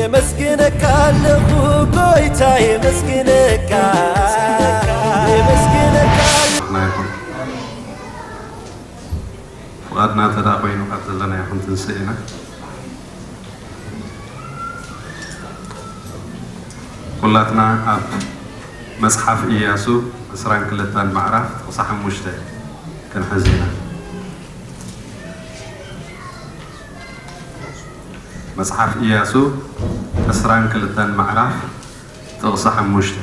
የመስግነካ ኣለኹ ጎይታ፣ የመስግነካ፣ የመስግነካ። ንሕና ይኹን ፍቓድና እንተ ደኣ ኮይኑ፣ ካብ ዘለናዮ ክንትንስእ ኢና። ኩላትና ኣብ መጽሓፍ ኢያሱ ዕስራን ክልተን ምዕራፍ ጥቕሲ ሓሙሽተ ክንሕዝ ኢና። መጽሓፍ ኢያሱ ዕስራን ክልተን ምዕራፍ ጥቕሲ ሓሙሽተ።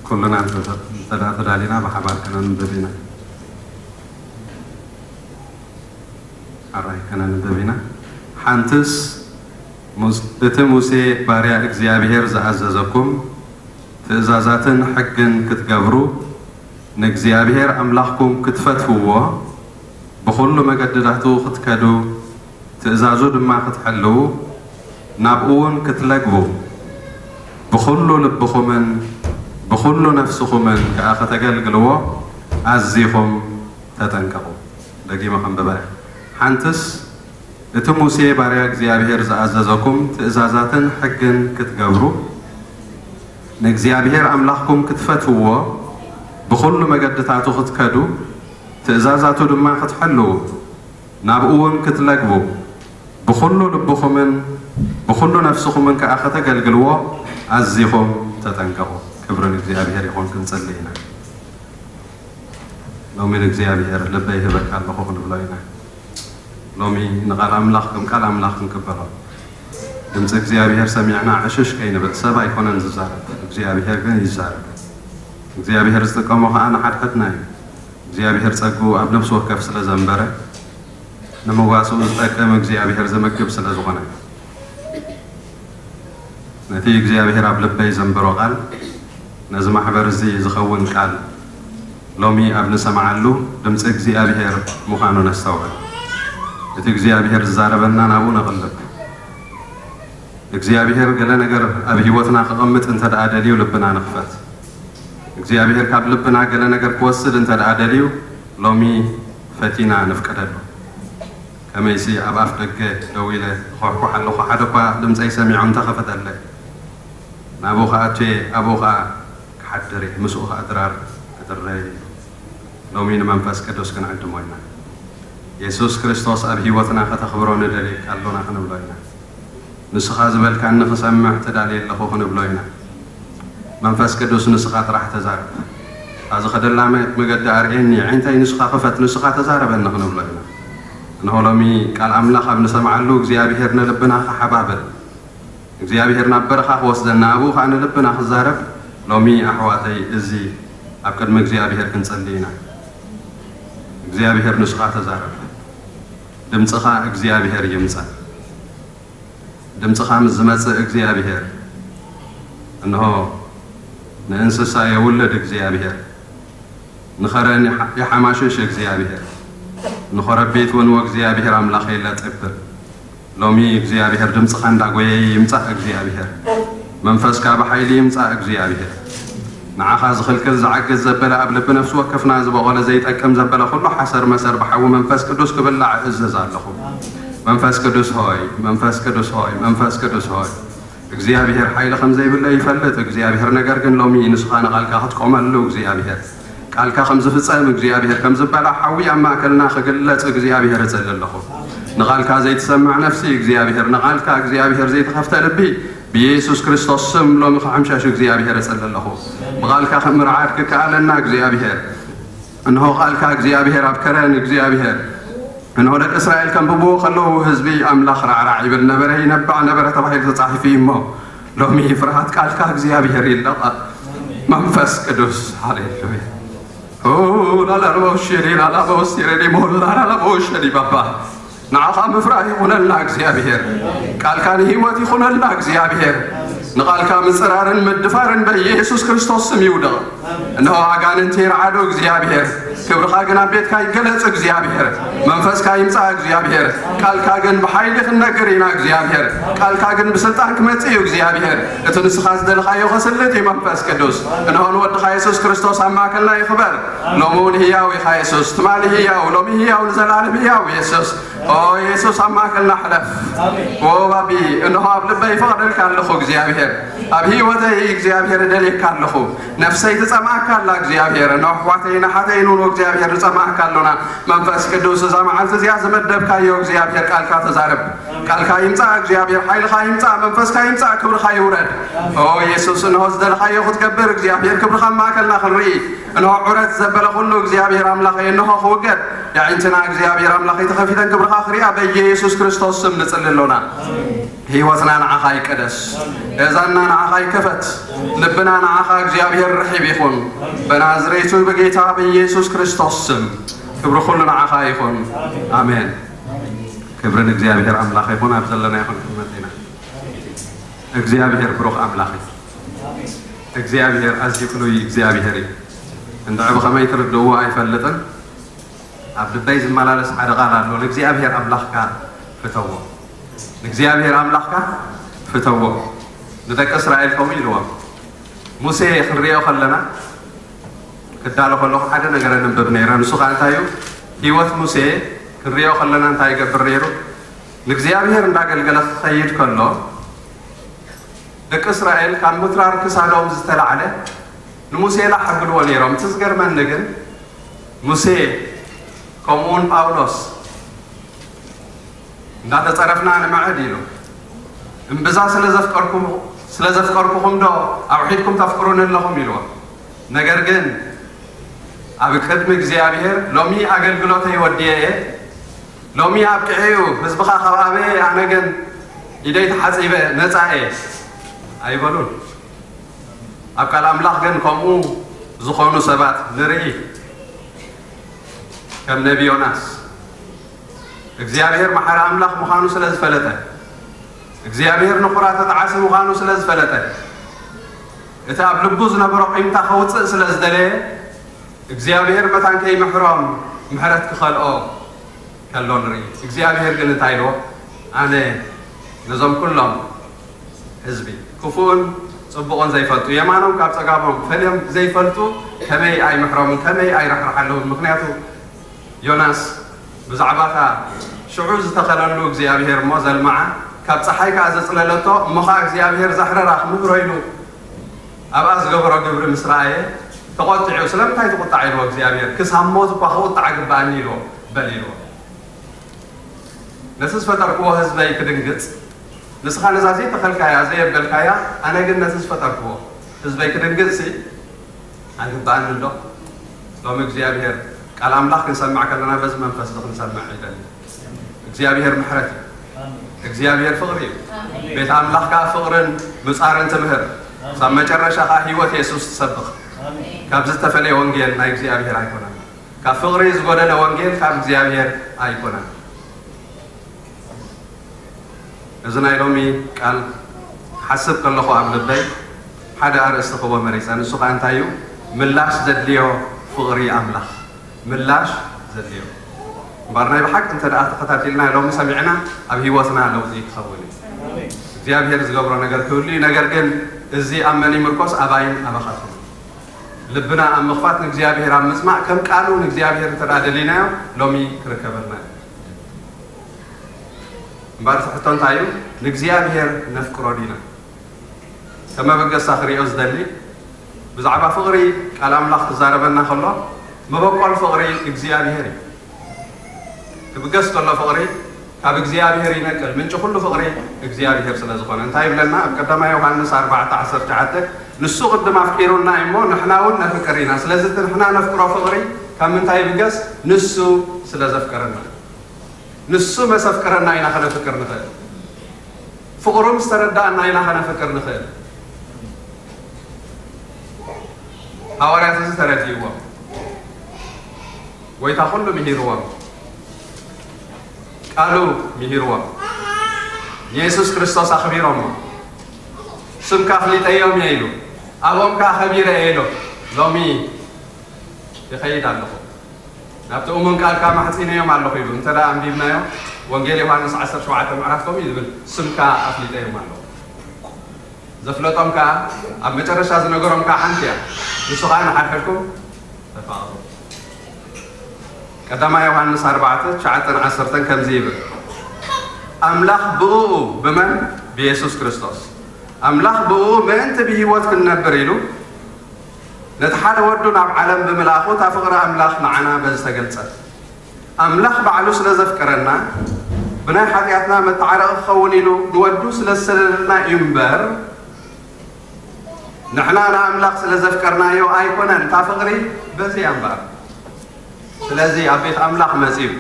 ኩልና እንተ-፣ እንተ ደኣ ተዳሊና ብሓባር ከነንብብ ኢና። ሓራይ ከነንብብ ኢና። ሓንትስ ሙስ-፣ እቲ ሙሴ ባርያ እግዚኣብሔር ዝኣዘዘኩም ትእዛዛትን ሕግን ክትገብሩ፣ ንእግዚኣብሔር ኣምላኽኩም ክትፈትውዎ፣ ብኹሉ መገድታቱ ክትከዱ፣ ትእዛዙ ድማ ክትሕልዉ፣ ናብኡ እውን ክትለግቡ፣ ብኹሉ ልብኹምን ብኹሉ ነፍስኹምን ከኣ ከተገልግልዎ ኣዚኹም ተጠንቀቑ። ደጊመ ከንብባ እየ። ሓንትስ እቲ ሙሴ ባርያ እግዚኣብሔር ዝኣዘዘኩም ትእዛዛትን ሕግን ክትገብሩ፣ ንእግዚኣብሔር ኣምላኽኩም ክትፈትውዎ፣ ብኹሉ መገድታቱ ክትከዱ፣ ትእዛዛቱ ድማ ክትሕልዉ፣ ናብኡ እውን ክትለግቡ፣ ብኹሉ ልብኹምን ብኹሉ ነፍስኹምን ከኣ ከተገልግልዎ ኣዚኹም ተጠንቀቑ። ክብሪ ንእግዚኣብሔር ይኹን። ክንጽሊ ኢና። ሎሚ ንእግዚኣብሔር ልበይ ይህበካ ኣለኹ ክንብሎ ኢና። ሎሚ ንቓል ኣምላኽ ከም ቃል ኣምላኽ ክንቅበሎ፣ ድምፂ እግዚኣብሔር ሰሚዕና ዕሽሽ ከይንብል። ሰብ ኣይኮነን ዝዛረብ፣ እግዚኣብሔር ግን ይዛረብ። እግዚኣብሔር ዝጥቀሞ ኸዓ ንሓድሕድና እዩ። እግዚኣብሔር ጸግኡ ኣብ ነፍሲ ወከፍ ስለ ዘንበረ፣ ንምዋስኡ ዝጠቅም እግዚኣብሔር ዝምግብ ስለ ዝኾነ፣ ነቲ እግዚኣብሔር ኣብ ልበይ ዘንበሮ ቃል፣ ነዚ ማሕበር እዚ ዝኸውን ቃል ሎሚ ኣብ ንሰምዓሉ ድምፂ እግዚኣብሔር ምዃኑ ነስተውዕል። እቲ እግዚኣብሔር ዝዛረበና ናብኡ ነቕልብ። እግዚኣብሔር ገለ ነገር ኣብ ህይወትና ክቐምጥ እንተ ደኣ ደልዩ ልብና ንኽፈት። እግዚኣብሔር ካብ ልብና ገለ ነገር ክወስድ እንተ ደኣ ደልዩ ሎሚ ፈቲና ንፍቀደሉ። ከመይሲ ኣብ ኣፍ ደገ ደው ኢለ እኾሕኩሕ ኣለኹ፣ ሓደ እኳ ድምፀይ ሰሚዑ እንተኸፈተለይ፣ ናብኡ ክኣቱ እየ፣ ኣብኡ ኸዓ ክሓድር እየ፣ ምስኡ ኸዓ ድራር ክድረ እየ። ሎሚ ንመንፈስ ቅዱስ ክንዕድሞ ኢና። የሱስ ክርስቶስ ኣብ ህይወትና ከተኽብሮ ንደልየካ ኣሎና ክንብሎ ኢና። ንስኻ ዝበልካኒ ክሰምዕ ትዳሊ ኣለኹ ክንብሎ ኢና። መንፈስ ቅዱስ ንስኻ ጥራሕ ተዛረብ። ኣዚ ኸደላ መ-፣ መገዲ ኣርእየኒ፣ ዓይንተይ ንስኻ ክፈት፣ ንስኻ ተዛረበኒ ክንብሎ ኢና። እንሆ ሎሚ ቃል ኣምላኽ ኣብ ንሰምዓሉ እግዚኣብሔር ንልብና ክሓባብል፣ እግዚኣብሔር ናብ በረኻ ክወስደና፣ ኣብኡ ኸዓ ንልብና ክዛረብ፣ ሎሚ ኣሕዋተይ እዚ ኣብ ቅድሚ እግዚኣብሔር ክንጸሊ ኢና። እግዚኣብሔር ንስኻ ተዛረብ። ድምጽኻ እግዚኣብሔር ይምጻእ። ድምጽኻ ምስ ዝመጽእ እግዚኣብሔር፣ እንሆ ንእንስሳ የውልድ እግዚኣብሔር፣ ንኸረን ይሓ-፣ ይሓማሽሽ እግዚኣብሔር፣ ንኸረቢት እውን ወእግዚኣብሔር ኣምላኽ የለጥብል። ሎሚ እግዚኣብሔር ድምጽኻ እንዳጎየየ ይምጻእ እግዚኣብሔር። መንፈስካ ብሓይሊ ይምጻእ እግዚኣብሔር። ንዓኻ ዝኽልክል ዝዓግዝ ዘበለ ኣብ ልቢ ነፍሲ ወከፍና ዝበቖለ ዘይጠቅም ዘበለ ኩሉ ሓሰር መሰር ብሓዊ መንፈስ ቅዱስ ክብላዕ እእዝዝ ኣለኹ። መንፈስ ቅዱስ ሆይ፣ መንፈስ ቅዱስ ሆይ፣ መንፈስ ቅዱስ ሆይ። እግዚኣብሔር ሓይሊ ከም ዘይብለ ይፈልጥ እግዚኣብሔር፣ ነገር ግን ሎሚ ንስኻ ንቓልካ ክትቆመሉ እግዚኣብሔር፣ ቃልካ ከም ዝፍጸም እግዚኣብሔር፣ ከም ዝበላ ሓዊ ኣብ ማእከልና ክግለጽ እግዚኣብሔር እጽሊ ኣለኹ። ንቓልካ ዘይትሰምዕ ነፍሲ እግዚኣብሔር፣ ንቓልካ እግዚኣብሔር ዘይተኸፍተ ልቢ ብየሱስ ክርስቶስ ስም ሎሚ ክሕምሸሽ እግዚኣብሔር እጽሊ ኣለኹ። ብቓልካ ምርዓድ ክከኣለና እግዚኣብሔር፣ እንሆ ቃልካ እግዚኣብሔር ኣብ ከረን እግዚኣብሔር፣ እንሆ ደቂ እስራኤል ከንብብዎ ከለዉ ህዝቢ ኣምላኽ ራዕራዕ ይብል ነበረ፣ ይነባዕ ነበረ ተባሂሉ ተጻሒፉ እዩ እሞ፣ ሎሚ ፍርሃት ቃልካ እግዚኣብሔር ይለቐቕ። መንፈስ ቅዱስ፣ ሃሌሉያ። ኦ፣ ላላቦ ሼሪ፣ ላላቦ ሲሬዲ፣ ሞላ ላላቦ ሸዲ ባባ። ንዓኻ ምፍራህ ይኹነልና እግዚኣብሔር። ቃልካ ንህይወት ይኹነልና እግዚኣብሔር። ንቓልካ ምጽራርን ምድፋርን በኢየሱስ ክርስቶስ ስም ይውደቕ። እንሆ ኣጋንንቲ ይርዓዱ እግዚኣብሔር። ክብርኻ ግን ኣብ ቤትካ ይገለጽ እግዚኣብሔር። መንፈስካ ይምጻእ እግዚኣብሔር። ቃልካ ግን ብሓይሊ ክንነግር ኢና እግዚኣብሔር። ቃልካ ግን ብስልጣን ክመጽእ እዩ እግዚኣብሔር። እቲ ንስኻ ዝደለኻዮ ከስልጥ እዩ መንፈስ ቅዱስ። እንሆ ንወድኻ የሱስ ክርስቶስ ኣብ ማእከልና ይኽበር። ሎሚ እውን ህያው ኢኻ የሱስ። ትማሊ ህያው፣ ሎሚ ህያው፣ ንዘለኣለም ህያው የሱስ። ኦ የሱስ ኣብ ማእከልና ሕለፍ። ኦ ባቢ፣ እንሆ ኣብ ልበይ ይፈቕደልካ ኣለኹ እግዚኣብሔር። ኣብ ህይወተይ እግዚኣብሔር እደልየካ ኣለኹ። ነፍሰይ ትጸምኣካ ኣላ እግዚኣብሔር። እንሆ ኣሕዋተይን ኣሓተይን እውን እግዚኣብሔር ንጸምኣካ ኣሎና። መንፈስ ቅዱስ እዛ መዓልቲ እዚኣ ዝመደብካዮ እግዚኣብሔር ቃልካ ተዛረብ። ቃልካ ይምጻእ እግዚኣብሔር፣ ሓይልኻ ይምጻእ፣ መንፈስካ ይምጻእ፣ ክብርኻ ይውረድ። ኦ የሱስ እንሆ ዝደለኻዮ ክትገብር እግዚኣብሔር ክብርኻ ኣብ ማእከልና ክንርኢ። እንሆ ዑረት ዘበለ ኩሉ እግዚኣብሔር ኣምላኸይ እንሆ ክውገድ። የዒንትና እግዚኣብሔር ኣምላኸይ ተኸፊተን ክብርኻ ክሪኣ በየሱስ ክርስቶስ ስም ንጽሊ ኣሎና። ህይወትና ንዓኻ ይቀደስ። ገዛና ንዓኻ ይከፈት። ልብና ንዓኻ እግዚኣብሔር ርሒብ ይኹን። በናዝሬቱ በጌታ በየሱስ ክርስቶስ ስም ክብሪ ኩሉ ንዓኻ ይኹን። ኣሜን። ክብሪ ንእግዚኣብሔር ኣምላኽ ይኹን። ኣብ ዘለና ይኹን ክንመጥ ኢና። እግዚኣብሔር ብሩኽ ኣምላኽ እዩ። እግዚኣብሔር ኣዝዩ ፍሉይ እግዚኣብሔር እዩ። እንድዒ ብኸመይ ትርድእዎ ኣይፈልጥን። ኣብ ልበይ ዝመላለስ ሓደ ቃል ኣሎ። ንእግዚኣብሔር ኣምላኽካ ፍተዎ። ንእግዚኣብሔር ኣምላኽካ ፍተዎ። ንደቂ እስራኤል ከምኡ ኢልዎም። ሙሴ ክንሪኦ ከለና፣ ክዳሎ ከለኹ ሓደ ነገር ኣንብብ ነይረ። ንሱ ኸኣ እንታይ እዩ? ህይወት ሙሴ ክንሪኦ ከለና እንታይ ይገብር ነይሩ? ንእግዚኣብሔር እንዳገልገለ ክኸይድ ከሎ፣ ደቂ እስራኤል ካብ ምትራር ክሳዶም ዝተላዕለ ንሙሴ ላሕ ኣብልዎ ነይሮም። እቲ ዝገርመኒ ግን፣ ሙሴ ከምኡውን ጳውሎስ እንዳተጸረፍና ንምዕድ ኢሉ፣ እምብዛ ስለ ዘፍቀርኩም-፣ ስለ ዘፍቀርኩኹም ዶ ኣውሒድኩም ተፍቅሩኒ ኣለኹም ኢልዎ። ነገር ግን ኣብ ቅድሚ እግዚኣብሔር ሎሚ ኣገልግሎተይ ወዲኤ እየ፣ ሎሚ ኣብቂዐ እዩ ህዝብኻ ካብ ኣበየ፣ ኣነ ግን ኢደይ ተሓጺበ ነጻ እየ ኣይበሉን። ኣብ ቃል ኣምላኽ ግን ከምኡ ዝኾኑ ሰባት ንርኢ። ከም ነቢ ዮናስ እግዚኣብሔር መሓሪ ኣምላኽ ምዃኑ ስለ ዝፈለጠ፣ እግዚኣብሔር ንኹራተ ጣዕሲ ምዃኑ ስለ ዝፈለጠ፣ እቲ ኣብ ልቡ ዝነበሮ ቂምታ ከውጽእ ስለ ዝደለየ፣ እግዚኣብሔር መታን ከይምሕሮም ምሕረት ክኸልኦ ከሎ ንርኢ። እግዚኣብሔር ግን እንታይ ኢልዎ? ኣነ ነዞም ኩሎም ህዝቢ ክፉእን ጽቡቕን ዘይፈልጡ፣ የማኖም ካብ ጸጋሞም ፈልዮም ዘይፈልጡ ከመይ ኣይምሕሮምን ከመይ ኣይራሕርሓለውን? ምኽንያቱ ዮናስ ብዛዕባ እታ ሽዑ ዝተኸለሉ እግዚኣብሔር እሞ ዘልመዓ፣ ካብ ጸሓይ ከኣ ዘጽለለቶ፣ እሞ ኸኣ እግዚኣብሔር ዘሕረራ ክምህሮ ኢሉ ኣብኣ ዝገበሮ ግብሪ ምስ ረኣየ ተቖጢዑ። ስለምንታይ ትቑጣዕ? ኢልዎ እግዚኣብሔር። ክሳብ ሞት እኳ ክቑጣዕ ግብኣኒ ኢልዎ። በል ኢልዎ። ነቲ ዝፈጠርክዎ ህዝበይ ክድንግጽ፣ ንስኻ ነዛ ዘይተኸልካያ፣ ዘየበልካያ፣ ኣነ ግን ነቲ ዝፈጠርክዎ ህዝበይ ክድንግጽሲ ኣይግብኣንን ዶ? ሎሚ እግዚኣብሔር ቃል ኣምላኽ ክንሰምዕ ከለና በዚ መንፈስ እዚ ክንሰምዕ ይደሊ። እግዚኣብሔር ምሕረት እዩ። እግዚኣብሔር ፍቕሪ እዩ። ቤት ኣምላኽ ከኣ ፍቕርን ምጻርን ትምህር። ሳብ መጨረሻ ከኣ ህይወት የሱስ ትሰብኽ። ካብዚ ዝተፈለየ ወንጌል ናይ እግዚኣብሔር ኣይኮነን። ካብ ፍቕሪ ዝጎደለ ወንጌል ካብ እግዚኣብሔር ኣይኮነን። እዚ ናይ ሎሚ ቃል ሓስብ ከለኹ ኣብ ልበይ ሓደ ኣርእስቲ ክቦ መሪጸ። ንሱ ከኣ እንታይ እዩ? ምላሽ ዘድልዮ ፍቕሪ ኣምላኽ። ምላሽ ዘድልዮ። እምበኣር ናይ ብሓቂ እንተ ደኣ ተኸታቲልና ሎሚ ሰሚዕና ኣብ ህይወትና ለውጢ ክኸውን እዩ። እግዚኣብሔር ዝገብሮ ነገር ክህሉ እዩ። ነገር ግን እዚ ኣብ መን ይምርኮስ? ኣባይን ኣባኻትኩም። ልብና ኣብ ምኽፋት ንእግዚኣብሔር ኣብ ምጽማእ ከም ቃሉ ንእግዚኣብሔር እንተ ደኣ ደሊናዮ ሎሚ ክርከበልና እዩ። እምበኣር እቲ ሕቶ እንታይ እዩ? ንእግዚኣብሔር ነፍቅሮ ዲና? ከም መበገስታ ክሪኦ ዝደሊ፣ ብዛዕባ ፍቕሪ ቃል ኣምላኽ ክዛረበና ከሎ፣ መበቆል ፍቕሪ እግዚኣብሔር እዩ። ክብገስ ከሎ ፍቕሪ ካብ እግዚኣብሔር ይነቅል። ምንጪ ኩሉ ፍቕሪ እግዚኣብሔር ስለ ዝኾነ። እንታይ ይብለና? ኣብ ቀዳማይ ዮሃንስ ኣርባዕተ ዓሰርተ ትሽዓተ፣ "ንሱ ቅድም ኣፍቂሩና እዩ እሞ ንሕና እውን ነፍቅር ኢና። ስለዚ እቲ ንሕና ነፍቅሮ ፍቕሪ ካብ ምንታይ ይብገስ? ንሱ ስለ ዘፍቀረና። ንሱ መስ ኣፍቀረና ኢና ከነፍቅር ንኽእል። ፍቕሩ ምስ ተረዳእና ኢና ከነፍቅር ንኽእል." ሃዋርያት እዚ ተረዲእዎም። ጎይታ ኩሉ ምሂርዎም፣ ቃሉ ምሂርዎም፣ ንየሱስ ክርስቶስ ኣኽቢሮሞ። "ስምካ ኣፍሊጠዮም እየ" ኢሉ፣ "ኣብኦም ከኣ ኸቢረ እየ" ኢሉ። ሎሚ ይኸይድ ኣለኹ። ናብቲ እሙን ቃልካ ማሕጺነዮም ኣለኹ ኢሉ እንተ ደኣ ኣንቢብናዮ፣ ወንጌል ዮሃንስ ዓሰርተ ሸውዓተ ምዕራፍ ከምኡ እዩ ዝብል፣ ስምካ ኣፍሊጠዮም ኣለኹ። ዘፍለጦም ከኣ ኣብ መጨረሻ ዝነገሮም ከኣ ሓንቲ እያ፣ ንሱ ኸኣ ንሓድሕድኩም ተፋቐሩ። ቀዳማይ ዮሃንስ ኣርባዕተ ትሽዓተን ዓሰርተን ከምዚ ይብል፣ ኣምላኽ ብእኡ፣ ብመን? ብየሱስ ክርስቶስ። ኣምላኽ ብእኡ ምእንቲ ብህይወት ክንነብር ኢሉ ነቲ ሓደ ወዱ ናብ ዓለም ብምልኣኹ እታ ፍቕሪ ኣምላኽ ንዓና በዚ ተገልጸት። ኣምላኽ ባዕሉ ስለ ዘፍቀረና ብናይ ሓጢኣትና መተዓረቒ ክኸውን ኢሉ ንወዱ ስለ ዝሰደደልና እዩ እምበር፣ ንሕና ንኣምላኽ ስለ ዘፍቀርናዮ ኣይኮነን፣ እታ ፍቕሪ በዚ እያ እምበኣር። ስለዚ ኣብ ቤት ኣምላኽ መጺኡ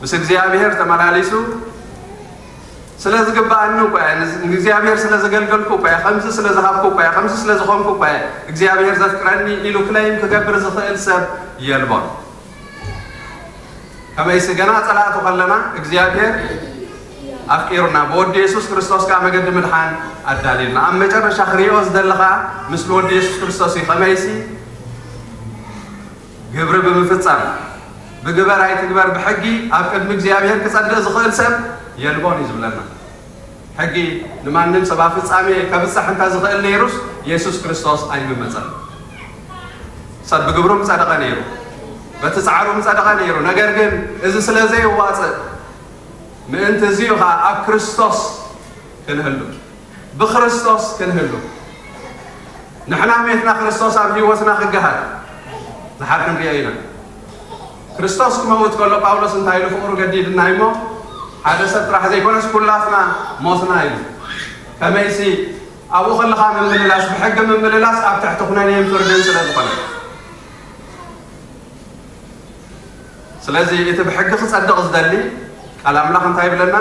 ምስ እግዚኣብሔር ተመላሊሱ ስለ ዝግብኣኒ እኮ እየ፣ ንእግዚኣብሔር ስለ ዘገልገልኩ እኮ እየ፣ ከምዚ ስለ ዝሃብኩ እኮ እየ፣ ከምዚ ስለ ዝኾንኩ እኮ እየ እግዚኣብሔር ዘፍቅረኒ ኢሉ ክለይም ክገብር ዝኽእል ሰብ የልቦን። ከመይሲ ገና ጸላእቱ ከለና እግዚኣብሔር ኣፍቂሩና፣ ብወዲ የሱስ ክርስቶስ ከኣ መገዲ ምድሓን ኣዳልዩልና። ኣብ መጨረሻ ክሪኦ ዝደሊ ከኣ ምስ ወዲ የሱስ ክርስቶስ እዩ። ከመይሲ ግብሪ ብምፍጻም ብግበር ኣይትግበር ብሕጊ ኣብ ቅድሚ እግዚኣብሔር ክጸድቕ ዝኽእል ሰብ የልቦን እዩ ዝብለና። ሕጊ ንማንም ሰብ ኣብ ፍጻሜ ከብጽሕ እንተ ዝኽእል ነይሩስ የሱስ ክርስቶስ ኣይምመጸን። ሰብ ብግብሩ ምጸደቐ ነይሩ፣ በቲ ጻዕሩ ምጸደቐ ነይሩ። ነገር ግን እዚ ስለ ዘየዋጽእ ምእንቲ እዚኡ ኸኣ ኣብ ክርስቶስ ክንህሉ፣ ብክርስቶስ ክንህሉ፣ ንሕና ሜትና ክርስቶስ ኣብ ህይወትና ክገሃድ ድሓር ክንሪኦ ኢና። ክርስቶስ ክመውት ከሎ ጳውሎስ እንታይ ኢሉ ፍቕሩ ገዲድና እሞ፣ ሓደ ሰብ ጥራሕ ዘይኮነስ ኩላትና ሞትና ኢሉ። ከመይሲ ኣብኡ ከለኻ ምምልላስ፣ ብሕጊ ምምልላስ ኣብ ትሕቲ ኩነኔን ፍርድን ስለ ዝኾነ። ስለዚ እቲ ብሕጊ ክጸድቕ ዝደሊ ቃል ኣምላኽ እንታይ ይብለና?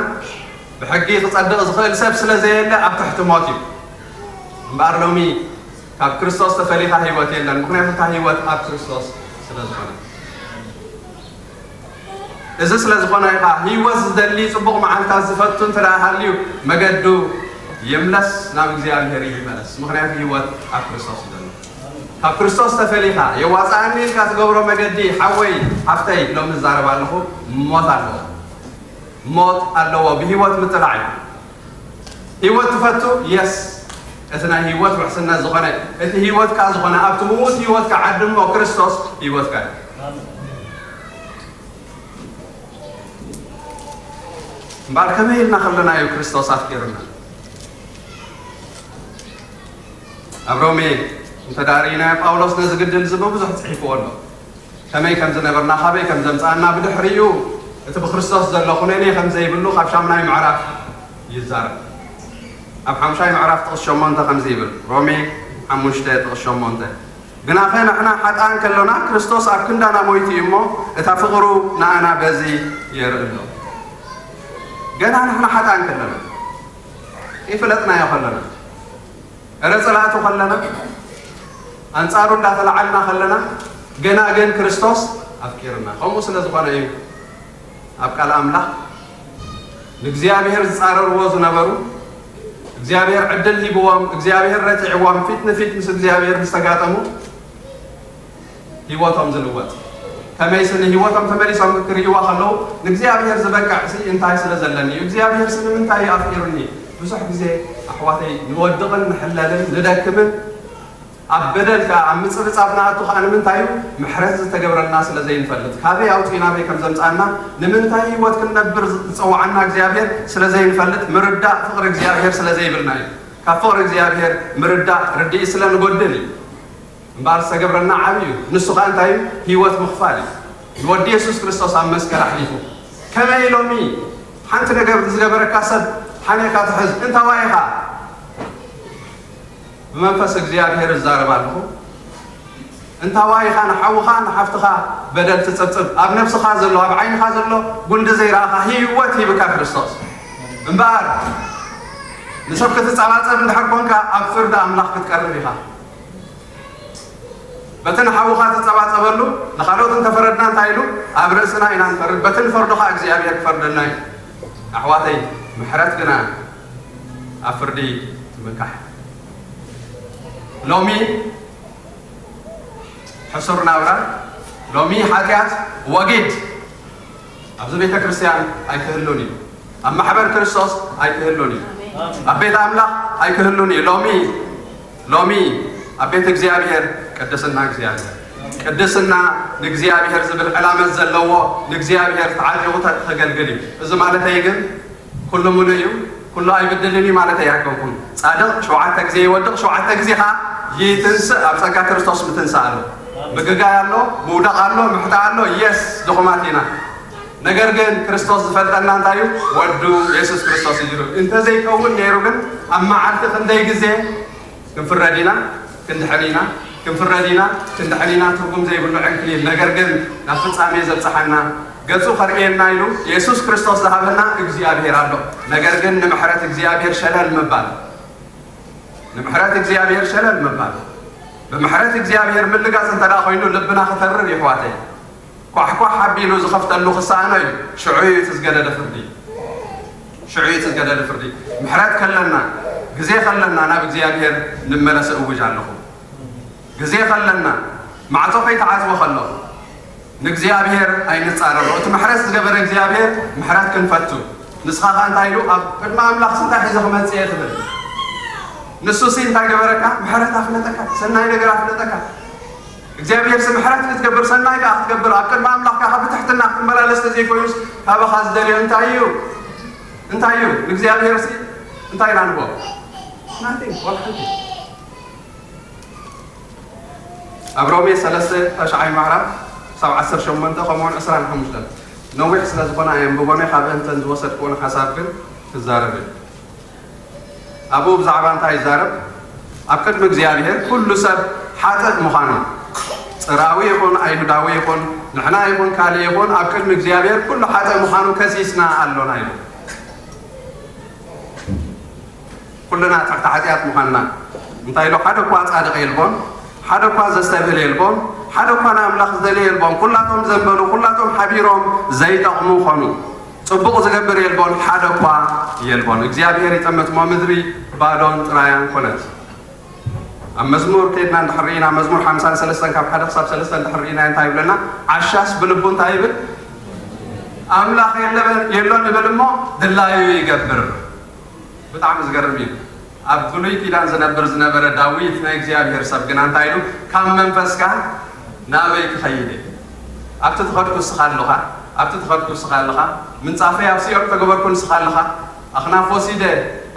ብሕጊ ክጸድቕ ዝኽእል ሰብ ስለ ዘየለ ኣብ ትሕቲ ሞት እዩ። እምበኣር ሎሚ ካብ ክርስቶስ ተፈሊኻ ህይወት የለን፣ ምኽንያቱ እታ ህይወት ኣብ ክርስቶስ ስለ ዝኾነ። እዚ ስለ ዝኾነ ኢኻ ህይወት ዝደሊ ጽቡቕ መዓልታት ዝፈቱ እንተ ደኣ ሃልዩ መገዱ ይምለስ፣ ናብ እግዚኣብሔር ይመለስ፣ ምኽንያቱ ህይወት ኣብ ክርስቶስ እዩ ዘሎ። ካብ ክርስቶስ ተፈሊኻ የዋጽኣኒ ኢልካ ትገብሮ መገዲ ሓወይ ሓፍተይ ሎሚ ዝዛረብ ኣለኹ፣ ሞት ኣለዎ። ሞት ኣለዎ። ብህይወት ምጥላዕ እዩ። ህይወት ትፈቱ? የስ። እቲ ናይ ህይወት ውሕስነት ዝኾነ፣ እቲ ህይወትካ ዝኾነ ኣብቲ ምዉት ህይወትካ ዓድሞ ክርስቶስ ህይወትካ እዩ። እምበኣር ከመይ ኢልና ከለና እዩ ክርስቶስ ኣፍቂሩና? ኣብ ሮሜ እንተ ደኣ ርኢናዮ ጳውሎስ ነዚ ግድል እዚ ብብዙሕ ጽሒፍዎ ኣሎ። ከመይ ከም ዝነበርና፣ ካበይ ከም ዘምጽኣና፣ ብድሕሪኡ እቲ ብክርስቶስ ዘሎ ኩነኔ ከም ዘይብሉ ካብ ሻምናይ ምዕራፍ ይዛረብ። ኣብ ሓሙሻይ ምዕራፍ ጥቕስ ሸሞንተ ከምዚ ይብል፣ ሮሜ ሓሙሽተ ጥቕስ ሸሞንተ፣ ግናኸ ንሕና ሓጥኣን ከሎና ክርስቶስ ኣብ ክንዳና ሞይቱ እዩ እሞ፣ እታ ፍቕሩ ንኣና በዚ የርኢ ኣሎ። ገና ንሕና ሓጥኣን ከለና፣ ይፍለጥናዮ ከለና፣ እረ ጸላእቱ ከለና፣ ኣንጻሩ እንዳተላዓልና ከለና፣ ገና ግን ክርስቶስ ኣፍቂርና። ከምኡ ስለ ዝኾነ እዩ ኣብ ቃል ኣምላኽ ንእግዚኣብሔር ዝጻረርዎ ዝነበሩ፣ እግዚኣብሔር ዕድል ሂብዎም፣ እግዚኣብሔር ረቲዕዎም፣ ፊት ንፊት ምስ እግዚኣብሔር ዝተጋጠሙ ህይወቶም ዝልወጥ። ከመይሲ ንህይወቶም ተመሊሶም ክርእይዋ ከለዉ፣ ንእግዚኣብሔር ዝበቅዕሲ እንታይ ስለ ዘለኒ እዩ? እግዚኣብሔርሲ ንምንታይ እዩ ኣፍቂሩኒ? ብዙሕ ግዜ ኣሕዋተይ ንወድቕን ንሕለልን ንደክምን፣ ኣብ በደል ከኣ ኣብ ምጽብጻብ ንኣቱ ከኣ ንምንታይ እዩ? ምሕረት ዝተገብረልና ስለ ዘይንፈልጥ፣ ካበይ ኣውጺኡ ናበይ ከም ዘምጽኣና፣ ንምንታይ ህይወት ክንነብር ዝጸውዓና እግዚኣብሔር ስለ ዘይንፈልጥ፣ ምርዳእ ፍቕሪ እግዚኣብሔር ስለ ዘይብልና እዩ። ካብ ፍቕሪ እግዚኣብሔር ምርዳእ ርድኢት ስለ ንጎድል እዩ። እምበኣር ዝተገብረና ዓቢ እዩ። ንሱ ኸኣ እንታይ እዩ? ህይወት ምኽፋል እዩ። ንወዲ የሱስ ክርስቶስ ኣብ መስቀል ኣሕሊፉ። ከመይ ሎሚ ሓንቲ ነገር ዝገበረካ ሰብ ሓኔካ ትሕዝ? እንታዋይ ኢኻ? ብመንፈስ እግዚኣብሔር እዛረብ ኣለኹ። እንታዋይ ኢኻ ንሓውኻ ንሓፍትኻ በደል ትጽብጽብ? ኣብ ነብስኻ ዘሎ፣ ኣብ ዓይንኻ ዘሎ ጉንዲ ዘይረኣኻ ህይወት ሂብካ ክርስቶስ። እምበኣር ንሰብ ክትጸባጸብ እንድሕር ኮንካ ኣብ ፍርዲ ኣምላኽ ክትቀርብ ኢኻ። በቲ ንሓውኻ ትጸባጸበሉ ንኻልኦት እንተፈረድና እንታይ ኢሉ? ኣብ ርእስና ኢና ንፈርድ፣ በቲ ንፈርዶ ኸኣ እግዚኣብሔር ክፈርደና እዩ። ኣሕዋተይ፣ ምሕረት ግና ኣብ ፍርዲ ትምካሕ። ሎሚ ሕሱር ናብራ ሎሚ ሓጢኣት ወጊድ ኣብዚ ቤተ ክርስቲያን ኣይክህሉን እዩ። ኣብ ማሕበር ክርስቶስ ኣይክህሉን እዩ። ኣብ ቤት ኣምላኽ ኣይክህሉን እዩ። ሎሚ ሎሚ ኣብ ቤት እግዚኣብሔር ቅድስና እግዚኣብሔር ቅድስና ንእግዚኣብሔር ዝብል ዕላመት ዘለዎ ንእግዚኣብሔር ተዓጢቑ ከገልግል እዩ። እዚ ማለተይ ግን ኩሉ ሙሉእ እዩ፣ ኩሉ ኣይብድልን እዩ ማለተይ ኣይኮንኩን። ጻድቕ ሸውዓተ ግዜ ይወድቕ፣ ሸውዓተ ግዜ ኸዓ ይትንስእ። ኣብ ጸጋ ክርስቶስ ምትንሳእ ኣሎ፣ ምግጋይ ኣሎ፣ ምውዳቕ ኣሎ፣ ምሕጣእ ኣሎ። የስ ድኹማት ኢና። ነገር ግን ክርስቶስ ዝፈልጠና እንታይ እዩ? ወዱ የሱስ ክርስቶስ እዩ። እንተዘይከውን ነይሩ ግን ኣብ መዓልቲ ክንደይ ግዜ ክንፍረድ ኢና፣ ክንድሕን ኢና፣ ክንፍረድ ኢና፣ ክንድሕን ኢና። ትርጉም ዘይብሉ ዕንክሊል፣ ነገር ግን ናብ ፍጻሜ ዘብጽሓና፣ ገጹ ከርእየና ኢሉ የሱስ ክርስቶስ ዝሃበና እግዚኣብሔር ኣሎ። ነገር ግን ንምሕረት እግዚኣብሔር ሸለል ምባል፣ ንምሕረት እግዚኣብሔር ሸለል ምባል፣ ብምሕረት እግዚኣብሔር ምልጋጽ እንተ ደኣ ኮይኑ ልብና ክተርር ይሕዋተይ። ኳሕኳሕ ኣቢሉ ዝኸፍተሉ ክሰኣኖ እዩ። ሽዑ እዩ እቲ ዝገደደ ፍርዲ። ሽዑ እዩ እቲ ዝገደደ ፍርዲ። ምሕረት ከለና፣ ግዜ ከለና ናብ እግዚኣብሔር ንመለስ እውጅ ኣለኹ። ግዜ ከለና፣ ማዕጾ ከይተዓጽወ ከሎ፣ ንእግዚኣብሔር ኣይንጻረሮ። እቲ ምሕረት ዝገበረ እግዚኣብሔር ምሕረት ክንፈቱ። ንስኻ ኸኣ እንታይ ኢሉ? ኣብ ቅድሚ ኣምላኽ እንታይ ሒዘ ክመጽእ እየ ትብል? ንሱ ሲ እንታይ ገበረካ? ምሕረት ኣፍለጠካ፣ ሰናይ ነገር ኣፍለጠካ። እግዚኣብሔር ሲ ምሕረት ክትገብር፣ ሰናይ ከኣ ክትገብር፣ ኣብ ቅድሚ ኣምላኽ ከኣ ብትሕትና ክትመላለስ ተዘይኮይኑስ፣ ካባኻ ዝደልዮ እንታይ እዩ? እንታይ እዩ? ንእግዚኣብሔር ሲ እንታይ ኢና ንቦ? ናቲንግ፣ ዋላ ሓንቲ። ኣብ ሮሜ ሰለስተ፣ ተሽዓይ ምዕራፍ ክሳብ ዓሰርተ ሸሞንተ፣ ከምኡውን ዕስራን ሓሙሽተን። ነዊሕ ስለ ዝኾነ ኣየንብቦን እየ፣ ካብ እንተን ዝወሰድክዎን ሓሳብ ግን ክዛረብ እየ። ኣብኡ ብዛዕባ እንታይ ይዛረብ? ኣብ ቅድሚ እግዚኣብሔር ኩሉ ሰብ ሓጥእ ምዃኑ፣ ጽራዊ ይኹን ኣይሁዳዊ ይኹን፣ ንሕና ይኹን ካልእ ይኹን፣ ኣብ ቅድሚ እግዚኣብሔር ኩሉ ሓጥእ ምዃኑ ከሲስና ኣሎና ኢሉ። ኩልና ትሕቲ ሓጢኣት ምዃንና። እንታይ ኢሉ? ሓደ እኳ ጻድቕ የልቦን፣ ሓደ እኳ ዘስተብህል የልቦን፣ ሓደ እኳ ንኣምላኽ ዝደሊ የልቦን። ኩላቶም ዘንበሉ፣ ኩላቶም ሓቢሮም ዘይጠቕሙ ኾኑ። ጽቡቕ ዝገብር የልቦን፣ ሓደ እኳ የልቦን። እግዚኣብሔር ይጠምት እሞ ምድሪ ባዶን ጥራያን ኮነት። ኣብ መዝሙር ከይድና እንድሕር ርኢና፣ መዝሙር ሓምሳን ሰለስተን ካብ ሓደ ክሳብ ሰለስተ እንድሕር ርኢና እንታይ ይብለና? ዓሻስ ብልቡ እንታይ ይብል? ኣምላኽ የለበ-፣ የሎን ይብል እሞ ድላዩ ይገብር። ብጣዕሚ ዝገርም እዩ። ኣብ ብሉይ ኪዳን ዝነብር ዝነበረ ዳዊት ናይ እግዚኣብሔር ሰብ ግና እንታይ ኢሉ? ካብ መንፈስካ ናበይ ክኸይድ እየ? ኣብቲ ትኸድኩ ንስኻ ኣለኻ፣ ኣብቲ ትኸድኩ ንስኻ ኣለኻ። ምንጻፈይ ኣብ ሲኦል ተገበርኩ ንስኻ ኣለኻ። ኣኽናፍ ወሲደ፣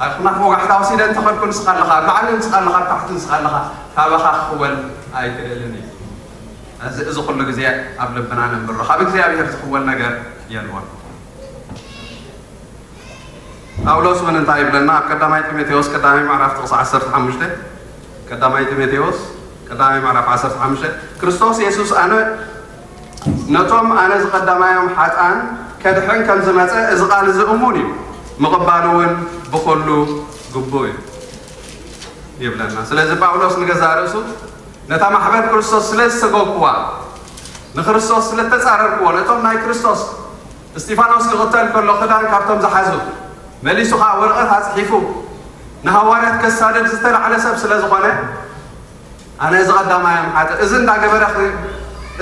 ኣኽናፍ ወጋሕታ ወሲደ እንተኸድኩ ንስኻ ኣለኻ፣ ኣብ ላዕሊ ንስኻ ኣለኻ፣ ኣብ ታሕቲ ንስኻ ኣለኻ። ካባኻ ክኽወል ኣይክእልን እዩ። እዚ፣ እዚ ኩሉ ግዜ ኣብ ልብና ነንብሮ። ካብ እግዚኣብሔር ዝኽወል ነገር የልቦን። ጳውሎስ እውን እንታይ ይብለና? ኣብ ቀዳማይ ጢሞቴዎስ ቀዳማይ ምዕራፍ ጥቕሲ ዓሰርተ ሓሙሽተ፣ ቀዳማይ ጢሞቴዎስ ቀዳማይ ምዕራፍ ዓሰርተ ሓሙሽተ፣ ክርስቶስ የሱስ ኣነ ነቶም ኣነ ዝቐዳማዮም ሓጥኣን ከድሕን ከም ዝመጸ እዚ ቃል እዚ እሙን እዩ፣ ምቕባሉ እውን ብኹሉ ግቡእ እዩ ይብለና። ስለዚ ጳውሎስ ንገዛእ ርእሱ ነታ ማሕበር ክርስቶስ ስለ ዝሰጎግዋ፣ ንክርስቶስ ስለ እተጻረርክዎ፣ ነቶም ናይ ክርስቶስ እስጢፋኖስ ክቕተል ከሎ ክዳን ካብቶም ዝሓዙ፣ መሊሱ ኸኣ ወረቐት ኣጽሒፉ ንሃዋርያት ከሳድድ ዝተላዕለ ሰብ ስለ ዝኾነ፣ ኣነ እዚ ቀዳማይ እየ ሓጥእ። እዚ እንዳገበረ ኽ-፣